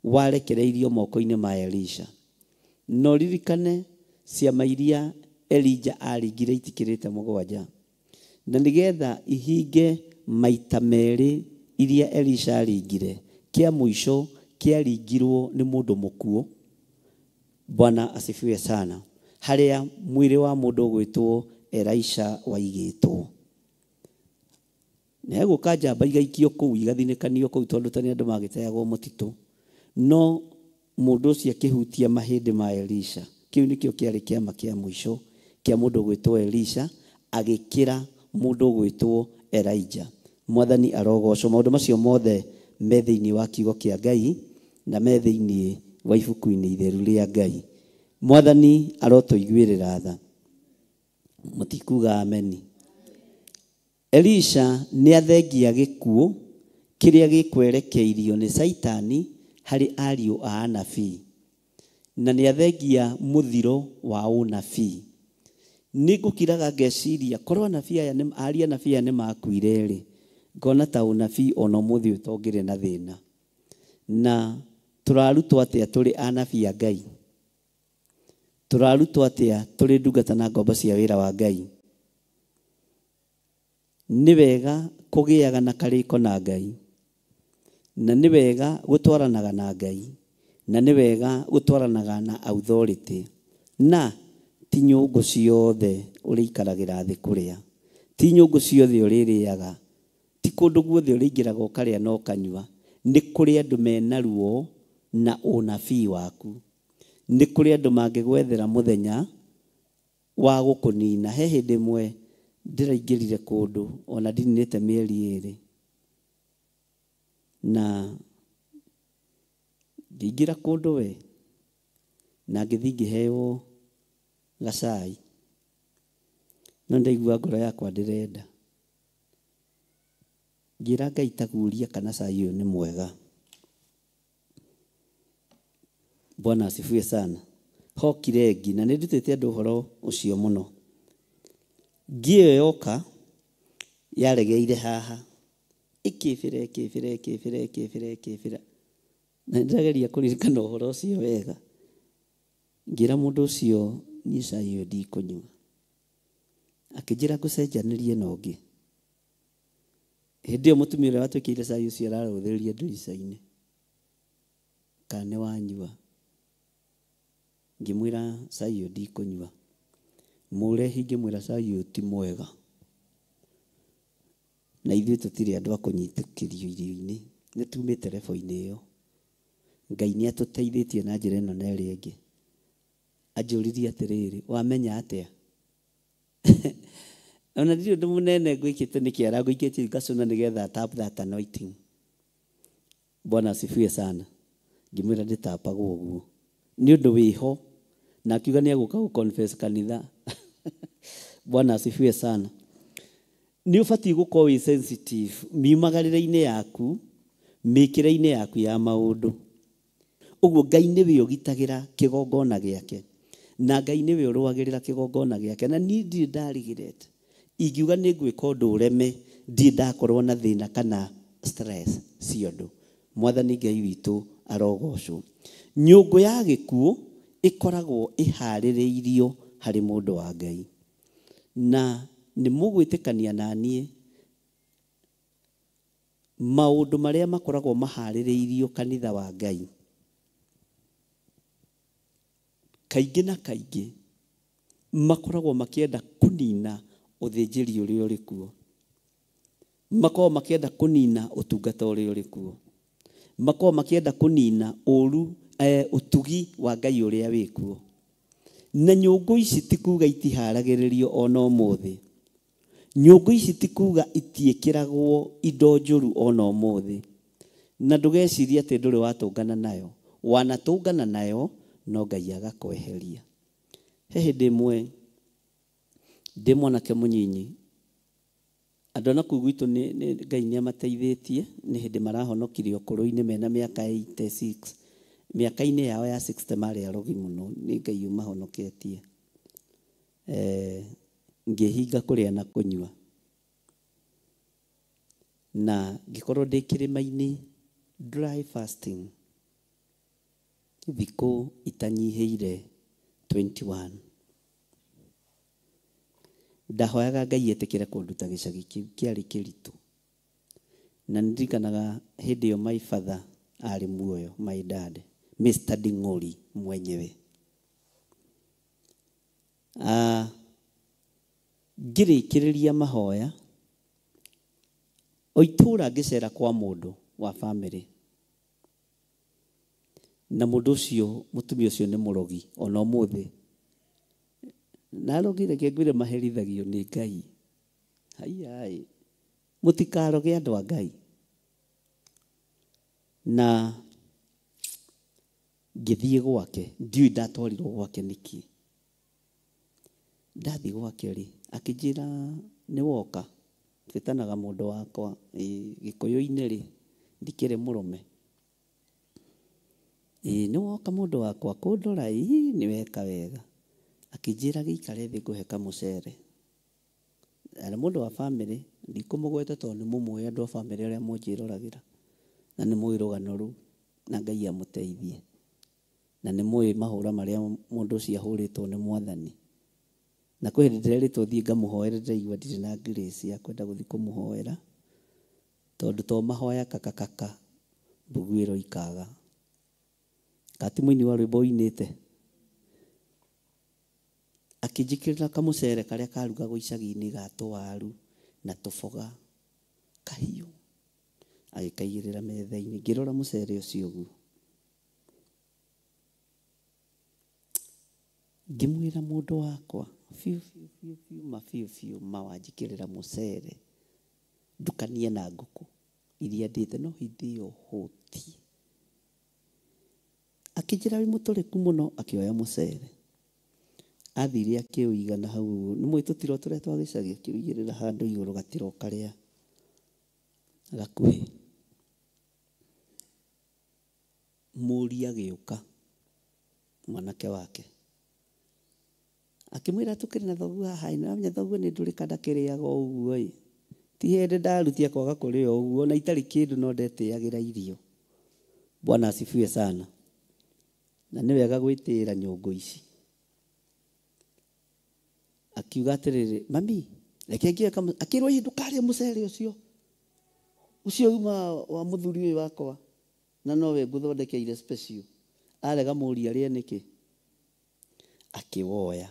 warekereirio moko-inĩ ma Elisha. No ririkane ciama iria Elijah aringire itikĩrĩte 7, na nĩgetha ihinge maita merĩ iria Elisha aringire, kĩa mũico kĩaringirwo nĩ mũndũ mũkuũ. Bwana asifiwe sana. Harĩa mwĩrĩ wa mũndũ ũgwĩtwo Elisha waigĩtwo. Na hegũka njamba igaikio kũu, igathinĩkanio kũu, tondũ tene andũ magĩteagwo mũtitũ. No mũndũ ũcio akĩhutia mahĩndĩ ma Elisha, kĩu nĩkĩo kĩarĩ kĩama kĩa mũico kĩa mũndũ ũgwĩtwo Elisha agĩkĩra mũndũ ũgwĩtwo Elijah. Mwathani arogocwo. Maũndũ macio mothe me thĩinĩ wa kiugo kĩa Ngai na me thĩinĩ wa ibuku-inĩ itheru rĩa Ngai. Mwathani arotũiguĩrĩra tha. Mũtikuga ameni. Elisha nĩ athengia gĩkuũ kĩrĩa gĩkwerekeirio nĩ Caitani harĩ ariũ a anabii, na nĩ athengia mũthiro wa ũnabii. Nĩ ngũkiraga ngeciria korwo anabii aya nĩ aria anabii aya nĩ makuire rĩ, ngona ta ũnabii ona ũmũthĩ ũtongĩrĩ na thĩna. Na tũrarutwo atĩa tũrĩ anabii a Ngai? Tũrarutwo atĩa tũrĩ ndungata na ngombo cia wĩra wa Ngai? Nĩ wega kũgĩaga na karĩko na Ngai, na nĩ wega gũtwaranaga na Ngai, na nĩ wega gũtwaranaga na authority. Na ti nyũngũ ciothe ũrĩikaragĩra thĩ kũrĩa, ti nyũngũ ciothe ũrĩrĩaga, ti kũndũ guothe ũrĩingĩraga ũkarĩa na ũkanyua. Nĩ kũrĩ andũ mena ruo na ũnabii waku. Nĩ kũrĩ andũ mangĩgwethera mũthenya wa gũkũnina. He hĩndĩ ĩmwe ndĩraingĩrire kũndũ ona ndininĩte mĩeri 2, na ngĩingĩra kũndũ we na ngĩthiĩ ngĩheo gacai, no ndaigua ngoro yakwa ndĩrenda. Ngĩra Ngai taguũria kana cai ũyũ nĩ mwega. Bwana asifiwe sana. Hokire ngi, na nĩ ndutĩte andũ ũhoro ũcio mũno. Ngi ĩyo yoka yaregeire haha, ĩkĩbĩra ĩkĩbĩra ĩkĩbĩra ĩkĩbĩra ĩkĩbĩra, na nĩndĩrageria kũririkana ũhoro ũcio wega. Ngĩra mũndũ ũcio niĩ cai ũyũ ndikũnyua. Akĩnjĩra ngũcenjanĩrie na ũngĩ. Hĩndĩ ĩyo mũtumia ũrĩa watwĩkĩire cai ũcio ararũthĩrĩria ndirica-inĩ kana nĩ wanyua. Ngĩmwĩra cai ũyũ ndikũnyua. Mũrehi ngĩmwĩra cai ũyũ ti mwega, na ithuĩ tũtirĩ andũ a kũnyitĩkĩrio irio-inĩ, nĩ tumĩte rebo-inĩ ĩyo. Ngai nĩ atũteithĩtie na njĩra ĩno na ĩrĩa ĩngĩ. Anjũririe atĩrĩrĩ, wamenya atĩa? Ona ndirĩ ũndũ mũnene ngwĩkĩte nĩkĩ arangũikĩtie ngacũna nĩgetha tap that anointing. Bwana asifiwe sana. Ngĩmwĩra ndĩtapagwo ũguo nĩ ũndũ wĩho, na akiuga nĩ egũka gũ confess kanitha. Bwana asifiwe sana. Nĩ ũbatiĩ gũkorwo wĩ sensitive miumagarĩre-inĩ yaku, mĩkĩre-inĩ yaku ya maũndũ. Ũguo Ngai nĩwe ũgitagĩra kĩgongona gĩake, na Ngai nĩwe ũrũagĩrĩra kĩgongona gĩake. Na niĩ ndirĩ ndarigirete ingiuga nĩ ngwĩka ũndũ ũreme, ndirĩ ndakorwo na thĩna kana stress cia ũndũ. Mwathani Ngai witũ arogocwo. Nyũngũ ya gĩkuũ ĩkoragwo ĩharĩrĩirio harĩ mũndũ wa Ngai, na nĩ mũgwĩtĩkania na niĩ maũndũ marĩa makoragwo maharĩrĩirio kanitha wa Ngai kaingĩ na kaingĩ makoragwo makĩenda kũnina ũthĩnjĩri ũrĩa ũrĩ kuo, makoragwo makĩenda kũnina ũtungata ũrĩa ũrĩ kuo, makoragwo makĩenda kũnina ũru ũtugi wa Ngai ũrĩa wĩ kuo. Na nyũngũ ici ti kuga itiharagĩrĩrio ona ũmũthĩ. Nyũngũ ici ti kuga itiĩkĩragwo indo njũru ona ũmũthĩ. Na ndũgecirie atĩ ndũrĩ watũngana nayo, wanatũngana nayo no Ngai agakweheria. He hĩndĩ ĩmwe ndĩ mwanake mũnyinyi, andũ a nakũu gwitũ Ngai nĩ amateithĩtie, nĩ hĩndĩ marahonokirie ũkũrũ-inĩ mena mĩaka 86, mĩaka-inĩ yao ya 60 marĩ arogi mũno, nĩ Ngai ũmahonoketie. Ngĩhinga kũrĩa na kũnyua, na ngĩkorwo ndĩ kĩrĩma-inĩ dry fasting thikũ itanyihĩire 21. Ndahoyaga Ngai etĩkĩre kũnduta gĩcagi kĩu kĩarĩ kĩritũ. Na ndirikanaga hĩndĩ ĩyo my father arĩ muoyo, my dad, Mr. Ding'ori mwenyewe. Ngĩrĩkĩrĩria mahoya o itũũra ngĩcera kwa mũndũ wa family, na mũndũ ũcio mũtumia ũcio nĩ mũrogi ona ũmũthĩ Na arogire kĩngwĩre maherithagio nĩ Ngai. Haiya, mũtikaroge andũ a Ngai. Na ngĩthiĩ gwake, ndiũĩ ndatwarirwo gwake nĩkĩ. Ndathiĩ gwake rĩ, akĩnjĩra nĩ woka, twĩtanaga mũndũ wakwa, Gĩkũyũ-inĩ rĩ, ndikĩrĩ mũrũme. Ĩĩ nĩ woka mũndũ wakwa kũndora, ĩĩ nĩ weka wega. Akĩnjĩra gĩikare thĩ ngũhe kamũcere. Arĩ mũndũ wa bamĩrĩ, ndikũmũgweta tondũ nĩ mũmũĩ andũ a bamĩrĩ arĩa mũnjĩroragĩra. Na nĩ mũĩ rũgano rũu, na Ngai amũteithie. Na nĩ mũĩ mahũra marĩa mũndũ ũcio ahũrĩtwo nĩ Mwathani. Na kwĩ hĩndĩ ndĩrerĩtwo thiĩ ngamũhoere, ndĩraigua ndirĩ na grace ya kwenda gũthiĩ kũmũhoera, tondũ to mahoya kakakaka mbuguĩro ikaga. Kati mũini wa rwĩmbo ũinĩte. Akĩnjĩkĩrĩra kamũcere karĩa karugagwo icagi-inĩ ga tũwaru na tũboga kahiũ, agĩkaigĩrĩra metha-inĩ. Ngĩrora mũcere ũcio ũguo, ngĩmwĩra mũndũ wakwa, biũ biũ biũ biũ ma biũ biũ ma wanjĩkĩrĩra mũcere ndukanie na ngũkũ iria ndĩte, no hĩndĩ ĩyo hũtiĩ. Akĩnjĩra wĩ mũtũrĩku mũno, akĩoya mũcere athire akĩũiga na hau ũguo. Nĩ mũĩ tũtiro tũrĩa twa gĩcagi, akĩũigĩrĩra handũ igũrũ gatiro karĩa gakuhĩ. Mũriũ agĩũka, mwanake wake, akĩmwĩra tũkĩrĩ na thoguo haha, na amenya thoguo nĩ ndũrĩka ndakĩrĩaga o ũguo ĩ. Ti hĩndĩ ndarutia kwaga kũrĩa ũguo, na itarĩ kĩndũ no ndetĩagĩra irio. Bwana asifiwe sana. Na nĩ wega gwĩtĩĩra nyũngũ ici. Akiuga atĩrĩrĩ, mami, reke ngĩoe kamũ-, akĩrwo ĩ ndũkarĩe mũcere ũcio, ũcio uma wa mũthuri ũyũ wakwa, na nowe ngũthondekeire special. Arega mũriũ arĩe nĩkĩ? Akĩwoya.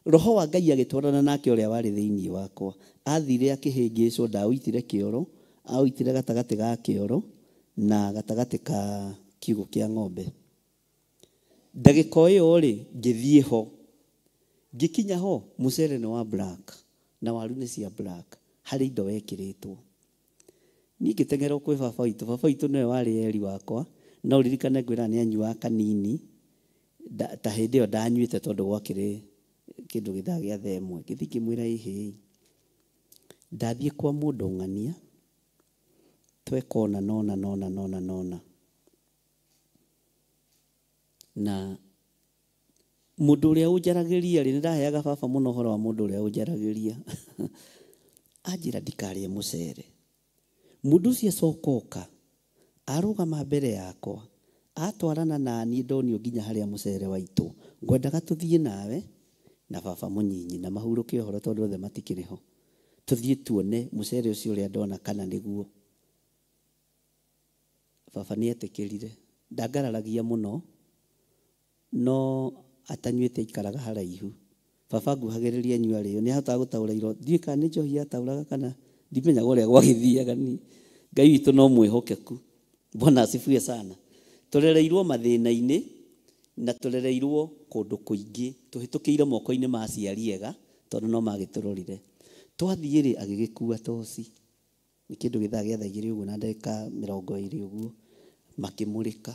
Roho wa Ngai agĩtwarana nake ũrĩa warĩ thĩinĩ wakwa. Athire akĩhĩngĩcwo, ndaũitire kĩoro, aũitire gatagatĩ ga kĩoro na gatagatĩ ka kiugũ kĩa ng'ombe. Ndagĩka ĩyo rĩ, ngĩthiĩ ho. Ngĩkinya ho, mũcere nĩ wa black na waru nĩ cia black, harĩ indo wekĩrĩtwo. Niĩ ngĩteng'era kwĩ baba witũ, baba witũ nĩwe warĩ eri wakwa, no ũririkane ngwĩra nĩ anyuaga kanini, ta hĩndĩ ĩyo ndanyuĩte tondũ gwakĩrĩ kĩndũ gĩthaa gĩa thaa ĩmwe. Ngĩthiĩ ngĩmwĩra ĩhĩ, ndathiĩ kwa mũndũ ng'ania, tweka ũna nona nona nona nona. Na mũndũ ũrĩa ũnjaragĩria rĩ, nĩ ndaheaga baba mũno ũhoro wa mũndũ ũrĩa ũnjaragĩria. Anjĩra ndikarĩe mũcere. Mũndũ ũcio acoka oka, arũgama mbere yakwa, atwarana na niĩ ndonio nginya harĩa mũcere waitũ. Ngwendaga tũthiĩ nawe na baba mũnyinyi na mahurũke ũhoro tondũ othe matikĩrĩ ho. Tũthiĩ tuone mũcere ũcio ũrĩa ndona kana nĩguo. Baba nĩ etĩkĩrire. Ndangararagia mũno, no atanyuĩte aikaraga haraihu. Baba nguhagĩrĩria anyua rĩo, nĩ ahotaga gũtaũra iro. Ndiũĩ kana nĩ njohi ataũraga kana ndimenyaga ũrĩa gwagĩthiaga niĩ. Ngai witũ no mwĩhokeku. Bwana asifiwe sana. Tũrereirwo mathĩna-inĩ na tũrereirwo kũndũ kũingĩ, tũhĩtũkĩire moko-inĩ ma aciari ega tondũ no magĩtũrorire. Twathiĩ rĩ, agĩgĩkua toci. Nĩ kĩndũ gĩthaa gĩa thaa igĩrĩ ũguo na ndagĩka 20 ũguo, makĩmũrĩka.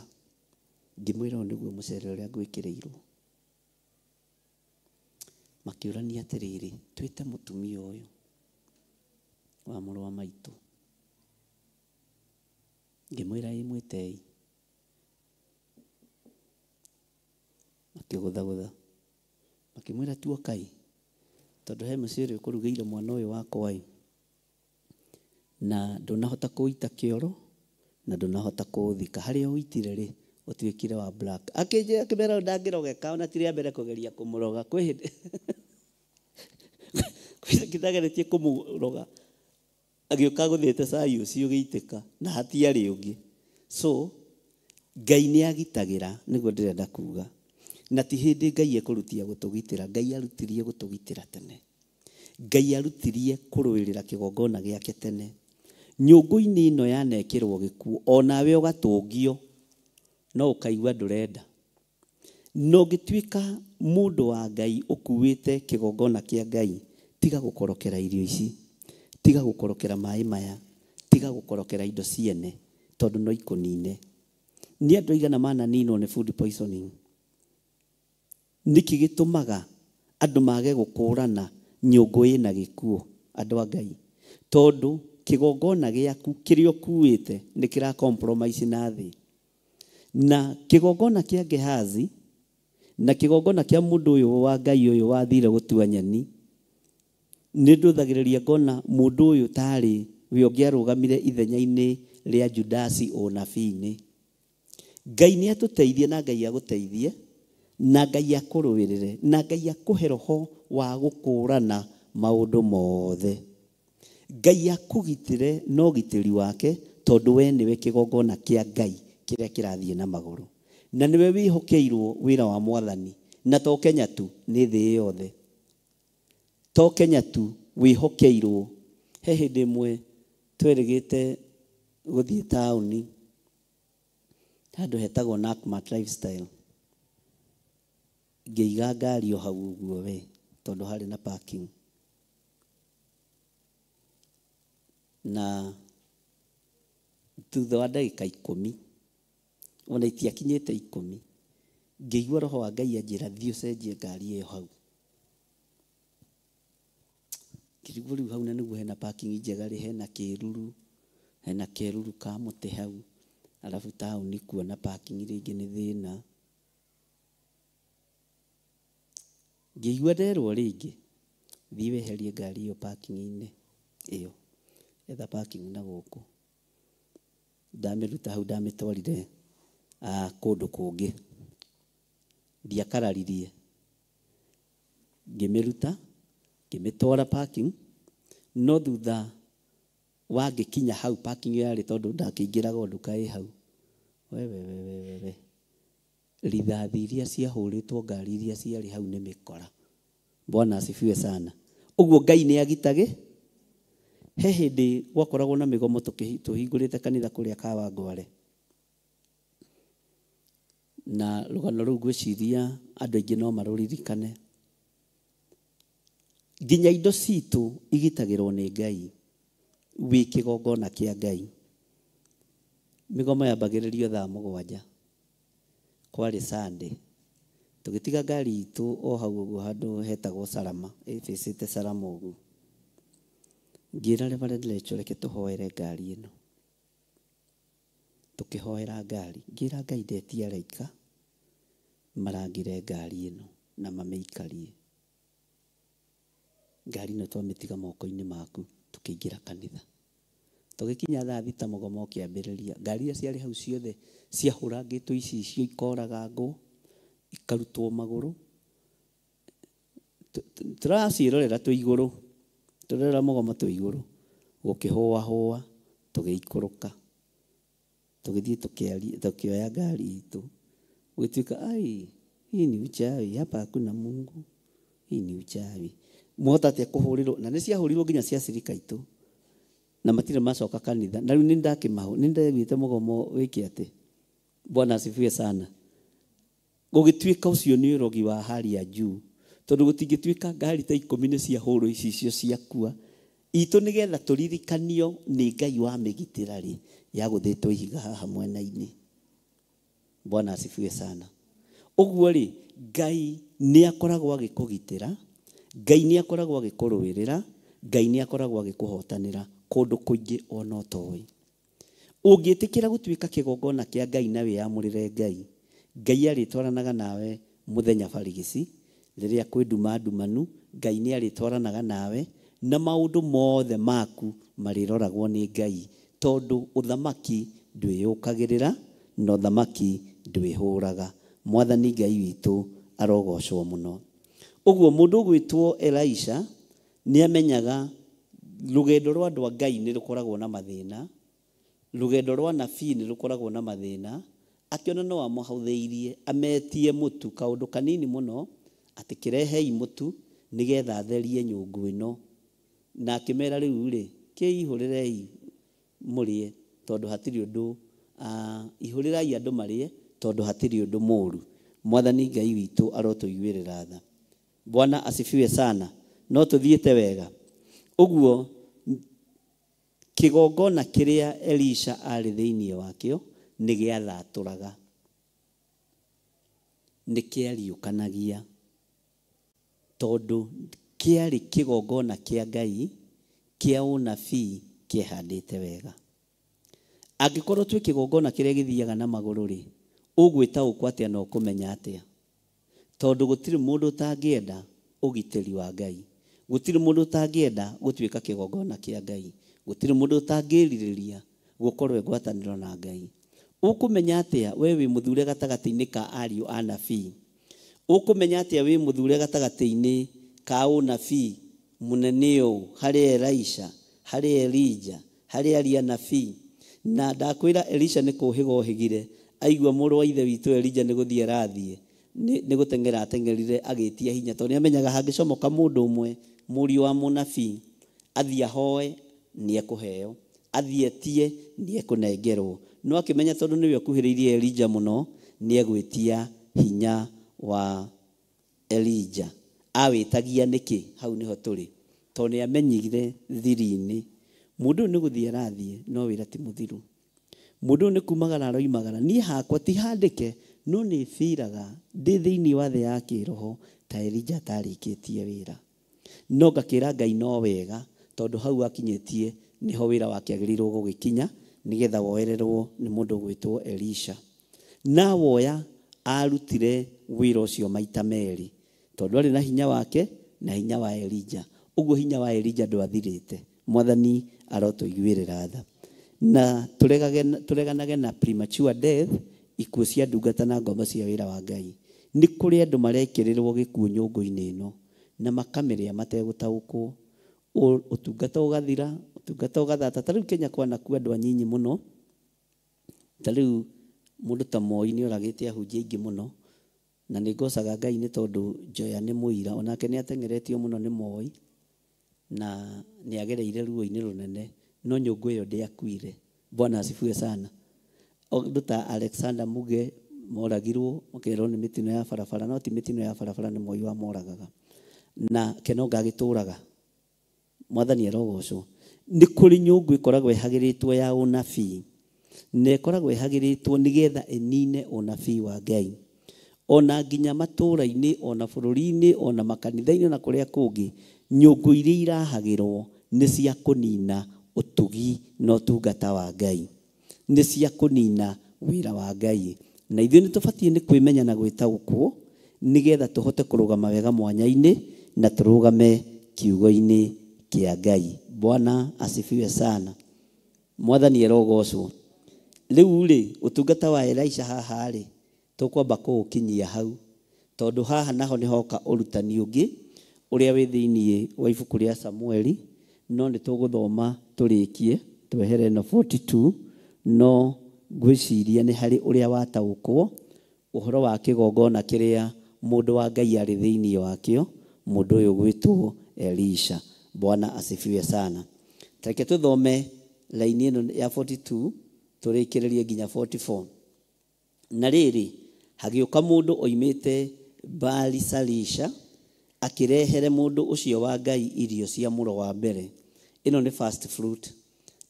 Ngĩmwĩra ũyũ nĩguo mũcere ũrĩa ngwĩkĩrĩirwo. Makĩũrania atĩrĩrĩ, twĩte mũtumia ũyũ wa mũrũ wa maitũ. Ngĩmwĩra ĩ mwĩtei. Makĩgũthagũtha. Makĩmwĩra tuokai, tondũ he mũcere ũkũrugĩire mwana ũyũ wakwa ĩ, na ndũnahota kũũita kĩoro na ndũnahota kũũthika. Harĩa ũitire rĩ, ũtuĩkire wa black. Akĩnjĩra akĩmera ndangĩrogeka, ona ti rĩa mbere kũgeria kũmũroga. Kwĩ hĩndĩ kĩndageretie kũmũroga, agĩũka agũthĩte cai ũcio ũgĩitĩka na hatiarĩ ũngĩ. So Ngai nĩ agitagĩra, nĩguo ndĩrenda kuga. Na ti hĩndĩ Ngai ekũrutia gũtũgitĩra, Ngai arutirie gũtũgitĩra tene. Ngai arutirie kũrũĩrĩra kĩgongona gĩake tene. Nyũngũ-inĩ ĩno yanekĩrwo gĩkuũ, onawe ũgatũngio, no ũkaigua ndũrenda. Na ũngĩtuĩka Mũndũ wa Ngai ũkuĩte kĩgongona kĩa Ngai, tiga gũkorokera irio ici, tiga gũkorokera maĩ maya, tiga gũkorokera indo ciene, tondũ no ikũnine. Nĩ andũ aigana mananinwo nĩ food poisoning? Nĩkĩ gĩtũmaga andũ mage gũkũrana nyũngũ ĩna gĩkuũ, andũ a Ngai? Tondũ kĩgongona gĩaku kĩrĩa ũkuĩte nĩ kĩra compromise na thĩ. Na kĩgongona kĩa Gehazi na kĩgongona kĩa mũndũ ũyũ wa Ngai ũyũ wathire gũtua nyeni, nĩ ndũthagĩrĩria ngona mũndũ ũyũ tarĩ we ũngĩarũgamire ithenya-inĩ rĩa Judasi ũnabii-inĩ. Ngai nĩ atũteithie na Ngai agũteithie na Ngai akũrũĩrĩre na Ngai akũhe roho wa gũkũrana maũndũ mothe. Ngai akũgitĩre na ũgitĩri wake, tondũ we nĩwe kĩgongona kĩa Ngai kĩrĩa kĩrathiĩ na magũrũ, na nĩwe wĩhokeirwo wĩra wa Mwathani. Na to Kenya tu, nĩ thĩ yothe. To Kenya tu wĩhokeirwo. He hĩndĩ ĩmwe twerĩgĩte gũthiĩ taũni handũ hetagwo Nakumatt Lifestyle, ngĩiga ngari o hau ũguo we, tondũ harĩ na parking. Na thutha wa ndagĩka 10, ona itiakinyĩte 10, ngĩigua roho wa Ngai anjĩra thiĩ ũcenjie ngari ĩyo hau. Ngĩrigwo rĩu hau na nĩguo hena parking njega rĩ, hena kĩruru, hena keruru ka mũtĩ hau, arabu taũni kuona parking rĩngĩ nĩ thĩna. Ngĩigua nderwo rĩngĩ thiĩ weherie ngari ĩyo parking-inĩ ĩyo, etha parking na gũkũ. Ndamĩruta hau ndamĩtwarire kũndũ kũngĩ, ndiakararirie, ngĩmĩruta ngĩmĩtwara parking. No thutha wa ngĩkinya hau parking yarĩ, tondũ ndakĩingĩraga o nduka ĩ hau, we rithathi iria ciahũrĩtwo ngari iria ciarĩ hau nĩ mĩkora. Bwana asifiwe sana. Ũguo Ngai nĩ agitage. He hĩndĩ gwakoragwo na mĩgomo tũhingũrĩte kanitha kũrĩa Kawangware, na rũgano rũu ngwĩciria andũ aingĩ no marũririkane. Nginya indo citũ igitagĩrwo nĩ Ngai, wĩ kĩgongona kĩa Ngai. Mĩgomo yambagĩrĩrio thaa 7, kwarĩ Sunday. Tũgĩtiga ngari itũ o hau ũguo handũ hetagwo Salama, ĩbĩcĩte Salama ũguo. Ngĩra Reverend Rachel, reke tũhoere ngari ĩno. Tũkĩhoera ngari, ngĩra Ngai ndetie araika marangĩre ngari ĩno na mamĩikarie. Ngari ĩno twamĩtiga moko-inĩ maku, tũkĩingĩra kanitha. Tũgĩkinya thaa 6 mũgomo ũkĩambĩrĩria. Ngari iria ciarĩ hau ciothe ciahũrangĩtwo icicio ikoragangwo, ikarutwo magũrũ. Tũraciĩrorera twĩ igũrũ, tũrerora mũgomo twĩ igũrũ, gũkĩhũahũa, tũgĩikũrũka, tũgĩthiĩ tũkĩoya ngari itũ. Gũgĩtuĩka ai, hii ni uchawi, hapa hakuna Mungu, hii ni uchawi. Mwahota atĩa kũhũrĩrwo? Na nĩ ciahũrirwo nginya cia cirika itũ, na matirĩ macoka kanitha. Na rĩu nĩ ndaiguĩte mũgomo wĩke atĩ. Bwana asifiwe sana. Gũgĩtuĩka ũcio nĩ ũrogi wa hali ya juu, tondũ gũtingĩtuĩka ngari ta 10 nĩ ciahũrwo icicio ciakua itũ, nĩgetha tũririkanio nĩ Ngai wa mĩgitĩra rĩ, yagũthĩtwo ihiga haha mwena-inĩ. Bwana asifiwe sana. Ũguo rĩ, Ngai nĩ akoragwo agĩkũgitĩra, Ngai nĩ akoragwo agĩkũrũĩrĩra, Ngai nĩ akoragwo agĩkũhotanĩra kũndũ kũingĩ ona ũtoĩ. Ũngĩtĩkĩra gũtuĩka kĩgongona kĩa Ngai na wĩyamũrĩre Ngai, Ngai arĩtwaranaga nawe mũthenya barigici, rĩrĩa kwĩ nduma ndumanu, Ngai nĩ arĩtwaranaga nawe, na maũndũ mothe maku marĩroragwo nĩ Ngai, tondũ ũthamaki ndwĩyũkagĩrĩra na ũthamaki ndwĩhũraga. Mwathani Ngai witũ arogocwo mũno. Ũguo mũndũ ũgwĩtwo Elisha nĩ amenyaga rũgendo rwa andũ a Ngai nĩ rũkoragwo na mathĩna, rũgendo rwa nabii nĩ rũkoragwo na mathĩna. Akĩona no amahũthĩirie, ametie mũtu kaũndũ kanini mũno, atĩ kĩrehei mũtu nĩgetha atherie nyũngũ ĩno. Na akĩmera rĩu rĩ, kĩihũrĩrei mũrĩe, tondũ hatirĩ ũndũ, ihũrĩrai andũ marĩe, tondũ hatirĩ ũndũ mũru. Mwathani Ngai witũ arotũiguĩrĩra tha. Bwana asifiwe sana. No tũthiĩte wega. Ũguo kĩgongona kĩrĩa Elisha arĩ thĩinĩ wakĩo nĩ gĩathatũraga, nĩ kĩariũkanagia, tondũ kĩarĩ kĩgongona kĩa Ngai kĩa ũnabii kĩehandĩte wega. Angĩkorwo twĩ kĩgongona kĩrĩa gĩthiaga na magũrũ rĩ, ũgwĩtaũkwo atĩa na ũkũmenya atĩa? Tondũ gũtirĩ mũndũ ũtangĩenda ũgitĩri wa Ngai, gũtirĩ mũndũ ũtangĩenda gũtuĩka kĩgongona kĩa Ngai, gũtirĩ mũndũ ũtangĩrirĩria gũkorwo ngwatanĩro na Ngai. Ũkũmenya atĩa we wĩ mũthure gatagatĩ-inĩ ka ariũ a nabii? Ũkũmenya atĩa wĩ mũthure gatagatĩ-inĩ ka ũnabii mũnene ũũ, harĩ Elisha, harĩ Elijah, harĩ aria nabii? Na ndakwĩra Elisha nĩ kũhĩga ohĩgire, aigua mũrũ wa ithe witũ Elijah nĩ gũthiĩ arathiĩ, nĩ gũteng'era ateng'erire agĩtia hinya, tondũ nĩ amenyaga hangĩcomoka mũndũ ũmwe mũriũ wa mũnabii athiĩ ahoe nĩ ekũheo, athiĩ etie nĩ ekũnengerwo. No akĩmenya tondũ nĩwe ũkuhĩrĩirie Elijah mũno, nĩ egwĩtia hinya wa Elijah. Awĩtagia nĩkĩ? Hau nĩho tũrĩ, tondũ nĩ amenyire thiri-inĩ mũndũ ũyũ nĩ gũthiĩ arathiĩ, no wĩra ti mũthiru. Mũndũ ũyũ nĩ kumagara aroimagara. Niĩ hakwa ti handĩke, no nĩ biraga ndĩ thĩinĩ wa thĩ ya kĩroho ta Elijah atarĩkĩtie wĩra. No ngakĩra Ngai no wega, tondũ hau akinyĩtie nĩho wĩra wake agĩrĩirwo gũgĩkinya, nĩgetha woererwo nĩ mũndũ ũgwĩtwo Elisha. Na woya arutire wĩra ũcio maita merĩ, tondũ arĩ na hinya wake na hinya wa Elijah. Ũguo hinya wa Elijah ndwathirĩte. Mwathani arotũiguĩrĩra tha. Na tũreganage na premature death, ikuũ cia ndungata na ngombo cia wĩra wa Ngai. Nĩ kũrĩ andũ marekĩrĩrwo gĩkuũ nyũngũ-inĩ ĩno na makamĩrĩa mategũtaũkwo. Ũtungata ũgathira, ũtungata ũgathata. Ta rĩu Kenya kwanakua andũ anyinyi mũno. Ta rĩu mũndũ ta Moi nĩ oragĩte ahunjia aingĩ mũno, na nĩ ngocaga Ngai nĩ tondũ Njoya nĩ mũira, onake nĩ ateng'eretio mũno nĩ Moi na nĩ agereire ruo-inĩ rũnene, no nyũngũ ĩyo ndĩakuire. Bwana asifiwe sana. Ũndũ ta Alexander Muge moragirwo makerwo nĩ mĩtino ya barabara, no ti mĩtino ya barabara, nĩ Moi wamoragaga. Na Kenonga agĩtũraga. Mwathani arogocwo. Nĩ kũrĩ nyũngũ ĩkoragwo ĩhagĩrĩtwo ya ũnabii, na ĩkoragwo ĩhagĩrĩtwo nĩgetha ĩnine ũnabii wa Ngai. Ona nginya matũũra-inĩ, ona bũrũri-inĩ, ona makanitha-inĩ, ona kũrĩa kũngĩ, nyũngũ iria irahagĩrwo nĩ cia kũnina ũtugi na ũtungata wa Ngai, nĩ cia kũnina wĩra wa Ngai. Na ithuĩ nĩ tũbatiĩ nĩ kwĩmenya na gwĩtaũkwo nĩgetha tũhote kũrũgama wega mwanya-inĩ na tũrũgame kiugo-inĩ kĩa Ngai. Bwana asifiwe sana. Mwathani arogocwo. Rĩu rĩ, ũtungata wa Elisha haha rĩ, tũkwamba kũũkinyia hau, tondũ haha naho nĩ hoka ũrutani ũngĩ ũrĩa wĩ thĩinĩ wa ibuku rĩa Samueli, no nĩ tũgũthoma tũrĩkie twehere ĩno 42, no ngwĩciria nĩ harĩ ũrĩa wataũkwo ũhoro wa kĩgongona kĩrĩa mũndũ wa Ngai arĩ thĩinĩ wakĩo, mũndũ ũyũ gwĩtwo Elisha. Bwana asifiwe sana. Tareke tũthome laini ĩno ya 42 tũrĩkĩrĩrie nginya 44. Na rĩrĩ, hagĩũka mũndũ oimĩte Baali-Salisha akĩrehere mũndũ ũcio wa Ngai irio cia mũro wa mbere. Ĩno nĩ first fruit.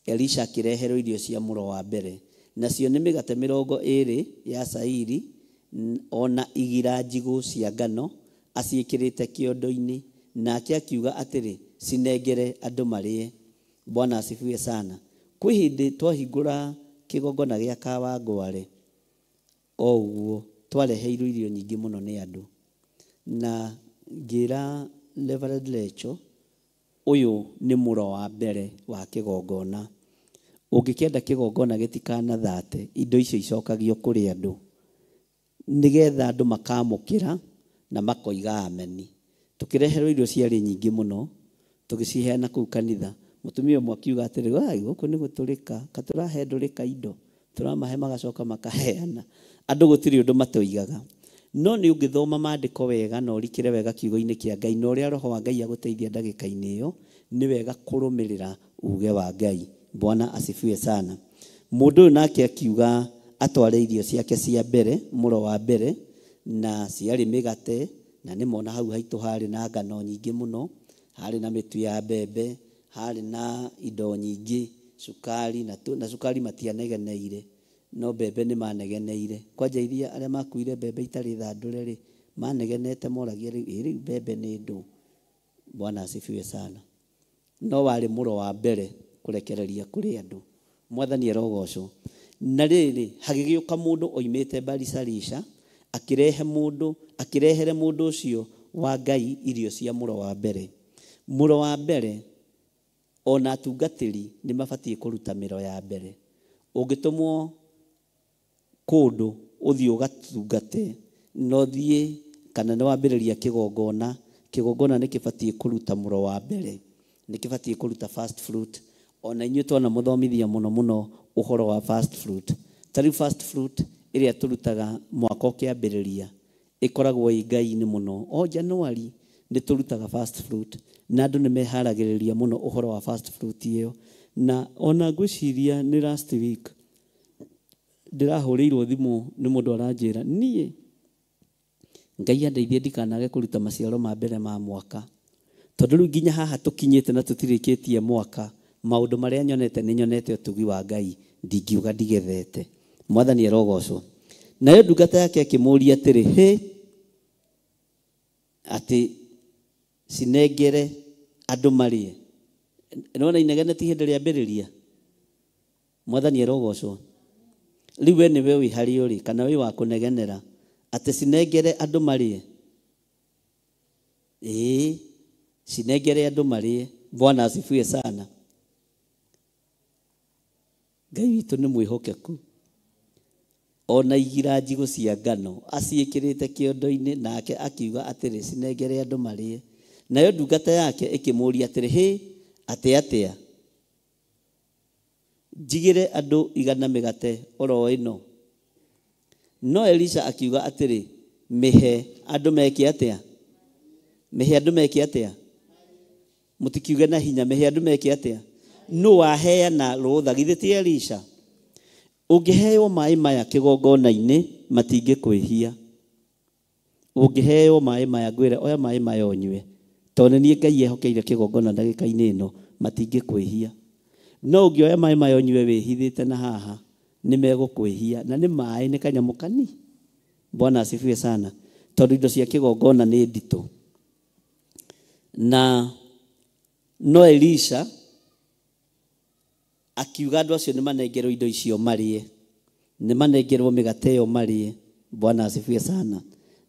Elisha akĩreherwo irio cia mũro wa mbere, nacio nĩ mĩgate 20 ya cairi ona igira njigũ cia ngano aciĩkĩrĩte kĩondo-inĩ. Nake akiuga atĩrĩ, cinengere andũ marĩe. Bwana asifiwe sana. Kwĩ hĩndĩ twahingũra kĩgongona gĩa Kawangware, o ũguo twareheirwo irio nyingĩ mũno nĩ andũ, na ngĩra Reverend Lecho, ũyũ nĩ mũro wa mbere wa kĩgongona. Ũngĩkĩenda kĩgongona gĩtikanathate, indo icio icokagio kũrĩ andũ nĩgetha andũ makamũkĩra na makoiga ameni. Tũkĩreherwo irio ciarĩ nyingĩ mũno, tũgĩciheana kũu kanitha. Mũtumia ũmwe akiuga atĩrĩ, "Wai, gũkũ nĩ gũtũrĩka, katũrahe ndũrĩka indo, tũramahe magacoka makaheana." Andũ gũtirĩ ũndũ matoigaga. No nĩ ũngĩthoma maandĩko wega na ũrikĩre wega kiugo-inĩ kĩa Ngai, na ũrĩa Roho wa Ngai agũteithia ndagĩka-inĩ ĩyo, nĩ wega kũrũmĩrĩra uge wa Ngai. Bwana asifiwe sana. Mũndũ ũyũ nake akiuga atware irio ciake cia mbere, mũro wa mbere, Na ciarĩ mĩgate, na nĩ mona hau haitũ harĩ na ngano nyingĩ mũno, harĩ na mĩtu ya mbembe, harĩ na indo nyingĩ, cukari na cukari matianegeneire, no mbembe nĩ manegeneire. Kwanja iria arĩa makuire mbembe itarĩ thandũre rĩ, manegenete moragia rĩu, ĩ rĩu mbembe nĩ ndũ. Bwana asifiwe sana. No warĩ mũro wa mbere kũrekereria kũrĩ andũ. Mwathani arogocwo. Na rĩrĩ, hagĩgĩũka mũndũ oimĩte Bali-Shalisha, akĩrehere mũndũ ũcio wa Ngai irio cia mũro wa mbere. Mũro wa mbere ona atungatĩri nĩ mabatiĩ kũruta mĩro ya mbere. Ũngĩtũmwo kũndũ ũthiĩ ũgatungate, no thiĩ kana nĩ wambĩrĩria kĩgongona, kĩgongona nĩ kĩbatiĩ kũruta mũro wa mbere, nĩ kĩbatiĩ kũruta first fruit. Ona inyuĩ twana mũthomithia mũno mũno ũhoro wa first fruit. Ta rĩu first fruit ĩrĩa tũrutaga mwaka ũkĩambĩrĩria ĩkoragwo ĩ Ngai-inĩ mũno. O Januari nĩ tũrutaga first fruit, na andũ nĩ meharagĩrĩria mũno ũhoro wa first fruit ĩyo. Na ona ngwĩciria nĩ last week ndĩrahũrĩirwo thimũ nĩ mũndũ aranjĩra niĩ Ngai andeithie ndikanage kũruta maciaro ma mbere ma mwaka, tondũ rĩu nginya haha tũkinyĩte na tũtirĩkĩtie mwaka, maũndũ marĩa nyonete nĩ nyonete ũtugi wa Ngai, ndingiuga ndigethete. Mwathani arogocwo. Nayo ndungata yake akĩmũũria atĩrĩ, hĩ, atĩ cinengere andũ marĩe. Nĩwona inegene ti hĩndĩ rĩambĩrĩria. Mwathani arogocwo. Rĩu we nĩwe wĩ harĩa ũrĩ, kana wĩ wa kũnegenera atĩ cinengere andũ marĩe. Ĩĩ, cinengere andũ marĩe. Bwana asifiwe sana. Ngai witũ nĩ mwĩhokeku. Ona igira njigũ cia ngano aciĩkĩrĩte kĩondo-inĩ, nake akiuga atĩrĩ, cinengere andũ marĩe. Nayo ndungata yake ĩkĩmũũria atĩrĩ, hĩ, atĩ atĩa njigĩre andũ 100 mĩgate oro ĩno? No Elisha akiuga atĩrĩ, mĩhe andũ meke atĩa? Mĩhe andũ meke atĩa? Mũtikiuge na hinya, mĩhe andũ meke atĩa? Nũ waheana rũtha? Githĩ ti Elisha? Ũngĩheo maĩ maya kĩgongona-inĩ matingĩkwĩhia. Ũngĩheo maĩ maya, ngwĩre oya maĩ maya ũnyue, tondũ nĩ niĩ Ngai ehokeire kĩgongona ndagĩka-inĩ ĩno, matingĩkwĩhia. No ũngĩoya maĩ maya ũnyue wĩhithĩte na haha, nĩ megũkwĩhia. Na nĩ maĩ, nĩ kanyamũ kani. Bwana asifiwe sana. Tondũ indo cia kĩgongona nĩ nditũ. Na no Elisha akiuga andũ acio nĩ manengerwo indo icio marĩe, nĩ manengerwo mĩgate ĩyo marĩe. Bwana asifiwe sana.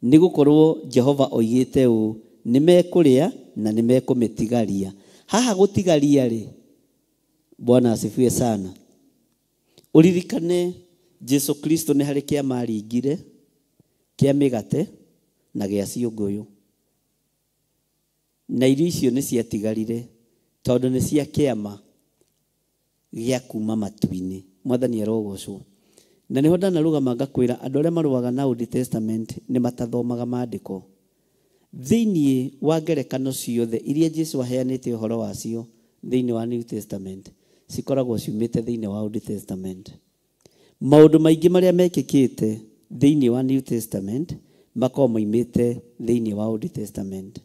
Nĩ gũkorwo Jehova oigĩte ũũ, nĩ mekũrĩa na nĩ mekũmĩtigaria. Haha gũtigaria rĩ, Bwana asifiwe sana. Ũririkane Jesu Kristo nĩ harĩ kĩama aringire kĩa mĩgate na gĩa ciũngũyũ, na irio icio nĩ ciatigarire tondũ nĩ cia kĩama gĩa kuma matu-inĩ. Mwathani arogocwo. Na nĩho ndanarũgama ngakwĩra andũ arĩa marũaga na Old Testament nĩ matathomaga maandĩko. Thĩinĩ wa ngerekano ciothe iria Jesu aheanĩte ũhoro wacio thĩinĩ wa New Testament, cikoragwo ciumĩte thĩinĩ wa Old Testament. Maũndũ maingĩ marĩa mekĩkĩte thĩinĩ wa New Testament makoragwo moimĩte thĩinĩ wa Old Testament.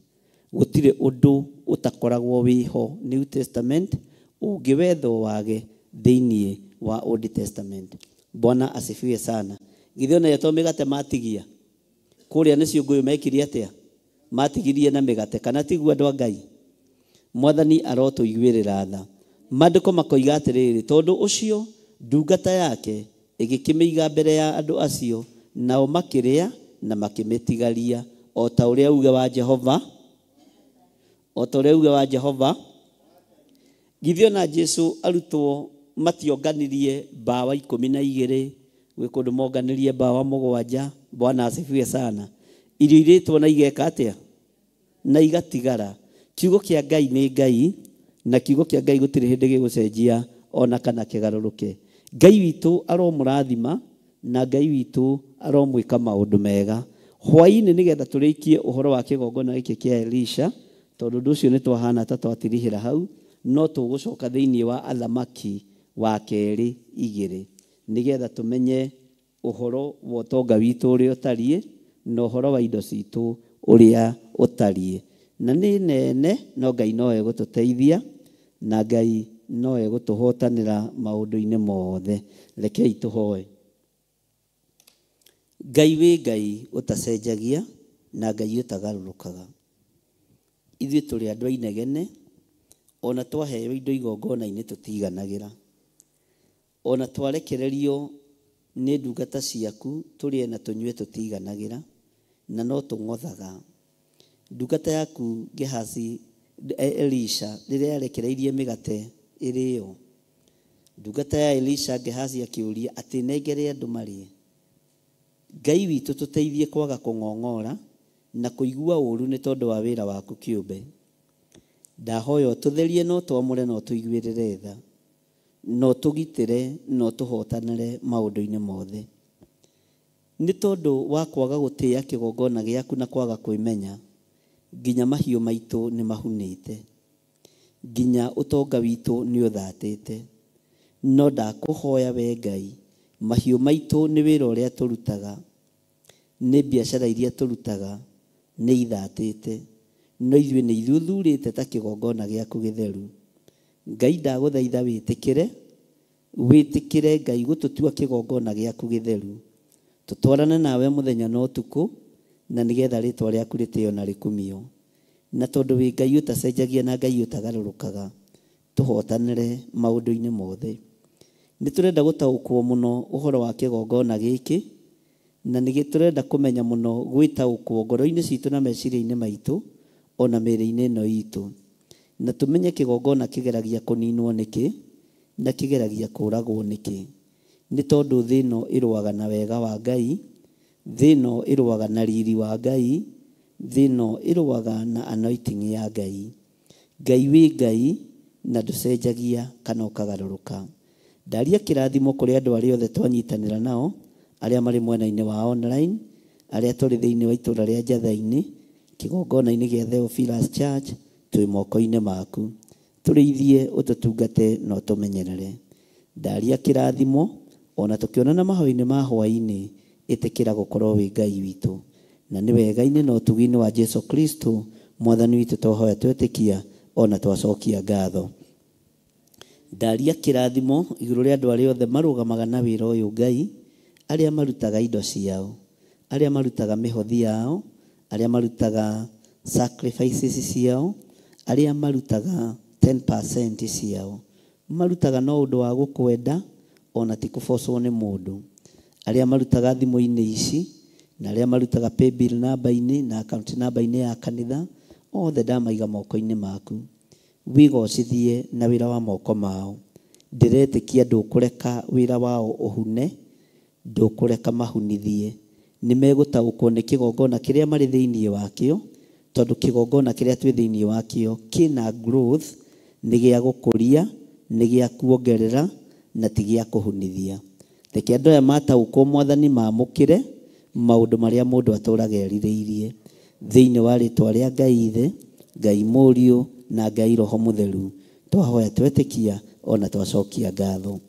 Gũtirĩ ũndũ ũtakoragwo wĩho New Testament ũngĩwethwo wage thĩinĩ wa Old Testament. Bwana asifiwe sana. Githĩ ona to mĩgate matigia kũrĩa nĩ ciũngũyũ mekirie atĩa? Matigirie na mĩgate, kana tiguo andũ a Ngai? Mwathani arotũiguĩrĩra tha. Maandĩko makoiga atĩrĩrĩ, tondũ ũcio ndungata yake ĩgĩkĩmĩiga mbere ya andũ acio, nao makĩrĩa na makĩmĩtigaria, o ta ũrĩa uge wa Jehova, o ta ũrĩa uge wa Jehova. Githĩ ona Jesu arutwo mationganirie mbawa 12, gwĩ kũndũ monganirie mbawa 7. Bwana asifiwe sana. Irio irĩtwo na igeka atĩa? Na igatigara. Kiugo kĩa Ngai nĩ Ngai, na kiugo kĩa Ngai gũtirĩ hĩndĩ gĩgũcenjia ona kana kĩgarũrũke. Ngai witũ aromũrathima, na Ngai witũ aromwĩka maũndũ mega. Hwaĩ-inĩ nĩgetha tũrĩkie ũhoro wa kĩgongona gĩkĩ kĩa Elisha, tondũ ũndũ ũcio nĩ twahana ta twatirihĩra hau, no tũgũcoka thĩinĩ wa Athamaki wa kerĩ 2 nĩgetha tũmenye ũhoro wa ũtonga witũ ũrĩa ũtariĩ, Na ũhoro wa indo citũ ũrĩa ũtariĩ. Na nĩ nene no Ngai no egũtũteithia na Ngai no egũtũhotanĩra maũndũ-inĩ mothe. Rekei tũhoe. Ngai wĩ Ngai ũtacenjagia na Ngai ũtagarũrũkaga. Ithuĩ tũrĩ andũ a inegene, ona twaheo indo igongona-inĩ tũtiganagĩra. Ona twarekererio nĩ ndungata ciaku tũrĩe na tũnyue tũtiganagĩra, na no tũng'othaga. Ndungata yaku Gehazi, Elisha rĩrĩa yarekereirie mĩgate ĩrĩo, ndungata ya Elisha Gehazi akĩũria atĩ nengere andũ marĩe. Ngai witũ tũteithie kwaga kũng'ong'ora na kũigua ũru nĩ tondũ wa wĩra waku kĩũmbe. Ndahoya ũtũtherie na ũtwamũre na ũtũiguĩrĩre tha, na ũtũgitĩre na ũtũhotanĩre maũndũ-inĩ mothe. Nĩ tondũ wa kwaga gũtĩĩa kĩgongona gĩaku na kwaga kwĩmenya, nginya mahiũ maitũ nĩ mahunĩte, nginya ũtonga witũ nĩ ũthatĩte. No ndakũhoya we Ngai, mahiũ maitũ nĩ wĩra ũrĩa tũrutaga, nĩ biacara iria tũrutaga nĩ ithatĩte, no ithuĩ nĩ ithuĩ ũthurĩte ta kĩgongona gĩaku gĩtheru. Ngai ndagũthaitha wĩtĩkĩre, wĩtĩkĩre Ngai gũtũtua kĩgongona gĩaku gĩtheru, tũtwarane nawe mũthenya na ũtukũ, na nĩgetha rĩtwa rĩaku rĩtĩo na rĩkumio. Na tondũ wĩ Ngai ũtacenjagia na Ngai ũtagarũrũkaga, tũhotanĩre maũndũ-inĩ mothe. Nĩ tũrenda gũtaũkwo mũno ũhoro wa kĩgongona gĩkĩ, na nĩ tũrenda kũmenya mũno gwĩtaũkwo ngoro-inĩ citũ na meciria-inĩ maitũ, ona mĩĩrĩ-inĩ ĩno itũ. Na tũmenye kĩgongona kĩgeragia kũninwo nĩkĩ, na kĩgeragia kũragwo nĩkĩ. Nĩ tondũ thĩ ĩno ĩrũaga na wega wa Ngai, thĩ ĩno ĩrũaga na riri wa Ngai, thĩ ĩno ĩrũaga na anointing ya Ngai. Ngai wĩ Ngai na ndũcenjagia kana ũkagarũrũka. Ndaria kĩrathimo kũrĩ andũ arĩa othe twanyitanĩra nao, arĩa marĩ mwena-inĩ wa online, arĩa tũrĩ thĩinĩ wa itũũra rĩa Njatha-inĩ, kĩgongona-inĩ gĩa Theophilus Church, twĩ moko-inĩ maku. Tũrĩithie, ũtũtungate na ũtũmenyerere. Ndaria kĩrathimo ona tũkĩonana mahoya-inĩ ma hwaĩ-inĩ, ĩtĩkĩra gũkorwo wĩ Ngai witũ. Na nĩ wega-inĩ na ũtugi-inĩ wa Jesu Kristo mwathani witũ twahoya twetĩkia ona twacokia ngatho. Ndaria kĩrathimo igũrũ rĩa andũ arĩa othe marũgamaga na wĩra ũyũ Ngai, arĩa marutaga indo ciao, arĩa marutaga mĩhothi yao, arĩa marutaga sacrifices ciao, arĩa marutaga 10% ciao, marutaga no ũndũ wa gũkwenda ona ti kũbocwo nĩ mũndũ. Arĩa marutaga thimũ-inĩ ici na arĩa marutaga paybill namba-inĩ na account namba-inĩ ya kanitha, othe ndamaiga moko-inĩ maku. Wĩgocithie na wĩra wa moko mao. Ndĩretĩkia ndũkũreka wĩra wao ũhune, ndũkũreka mahunithie. Nĩ megũtaũkwo nĩ kĩgongona kĩrĩa marĩ thĩinĩ wakĩo, tondũ kĩgongona kĩrĩa twĩ thĩinĩ wakĩo kĩna growth, nĩ gĩa gũkũria, nĩ gĩa kuongerera na ti gĩa kũhunithia. Reke andũ aya mataũkwo mwathani mamũkĩre maũndũ marĩa mũndũ atũraga erirĩirie. Thĩinĩ wa rĩtwa rĩa Ngai Ithe, Ngai Mũriũ na Ngai Roho Mũtheru, twahoya twetĩkia ona twacokia ngatho.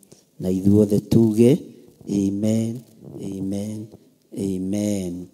Na ithuothe tuge amen, amen, amen.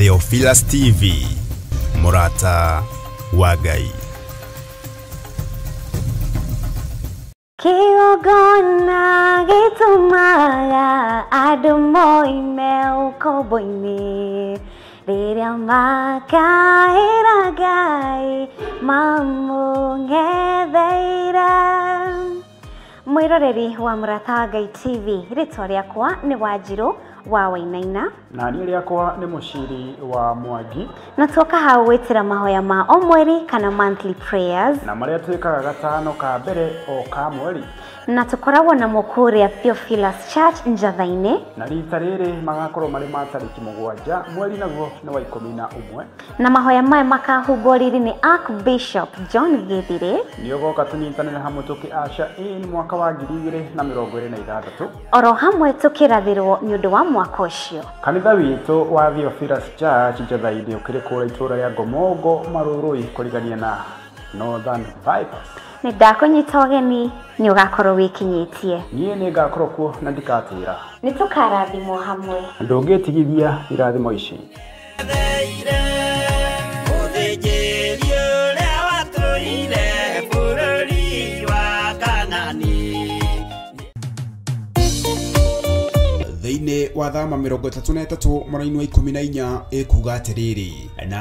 Theophilus TV, mũrata wa Ngai. Kĩgongona gĩtũmaga andũ moime ũkombo-inĩ rĩrĩa makaĩra Ngai mamũng'etheire. Mwĩroreri wa Mũrata wa Ngai TV, rĩtwa rĩakwa nĩ Wanjirũ wa Wainaina, na niĩ rĩakwa nĩ Mũciri wa Mwangi, na tuoka hau gwĩtĩra mahoya ma o mweri kana monthly prayers, na marĩa twĩkaga gatano ka mbere o ka mweri, na tũkoragwo namo kũrĩa Theophilus Church Njatha-inĩ, na rita rĩrĩ magakorwo marĩ ma tarĩki 7 mweri naguo nĩ wa 11, na mahoya maya makahumbwo riri nĩ Archbishop John Githire. Nĩ ũgoka tũnyitanĩre hamwe tũkĩ usher in mwaka wa 2026, oro hamwe tũkĩrathĩrwo nĩ ũndũ wa mwaka ũcio. Kanitha witũ wa Theophilus Church Njatha-inĩ ũkĩrĩ kũrĩa itũũra rĩa Ngomongo Marũrũi kũrigania na Northern Bypass. Nĩ ndakũnyita ũgeni, nĩ ũgakorwo wĩkinyĩtie. Niĩ nĩ ngakorwo kuo na ndikatĩra. Nĩ tũkarathimwo hamwe. Ndũngĩtigithia irathimo ici. Thĩinĩ wa thama 33 mũraini wa 14 ĩkuga atĩrĩrĩ na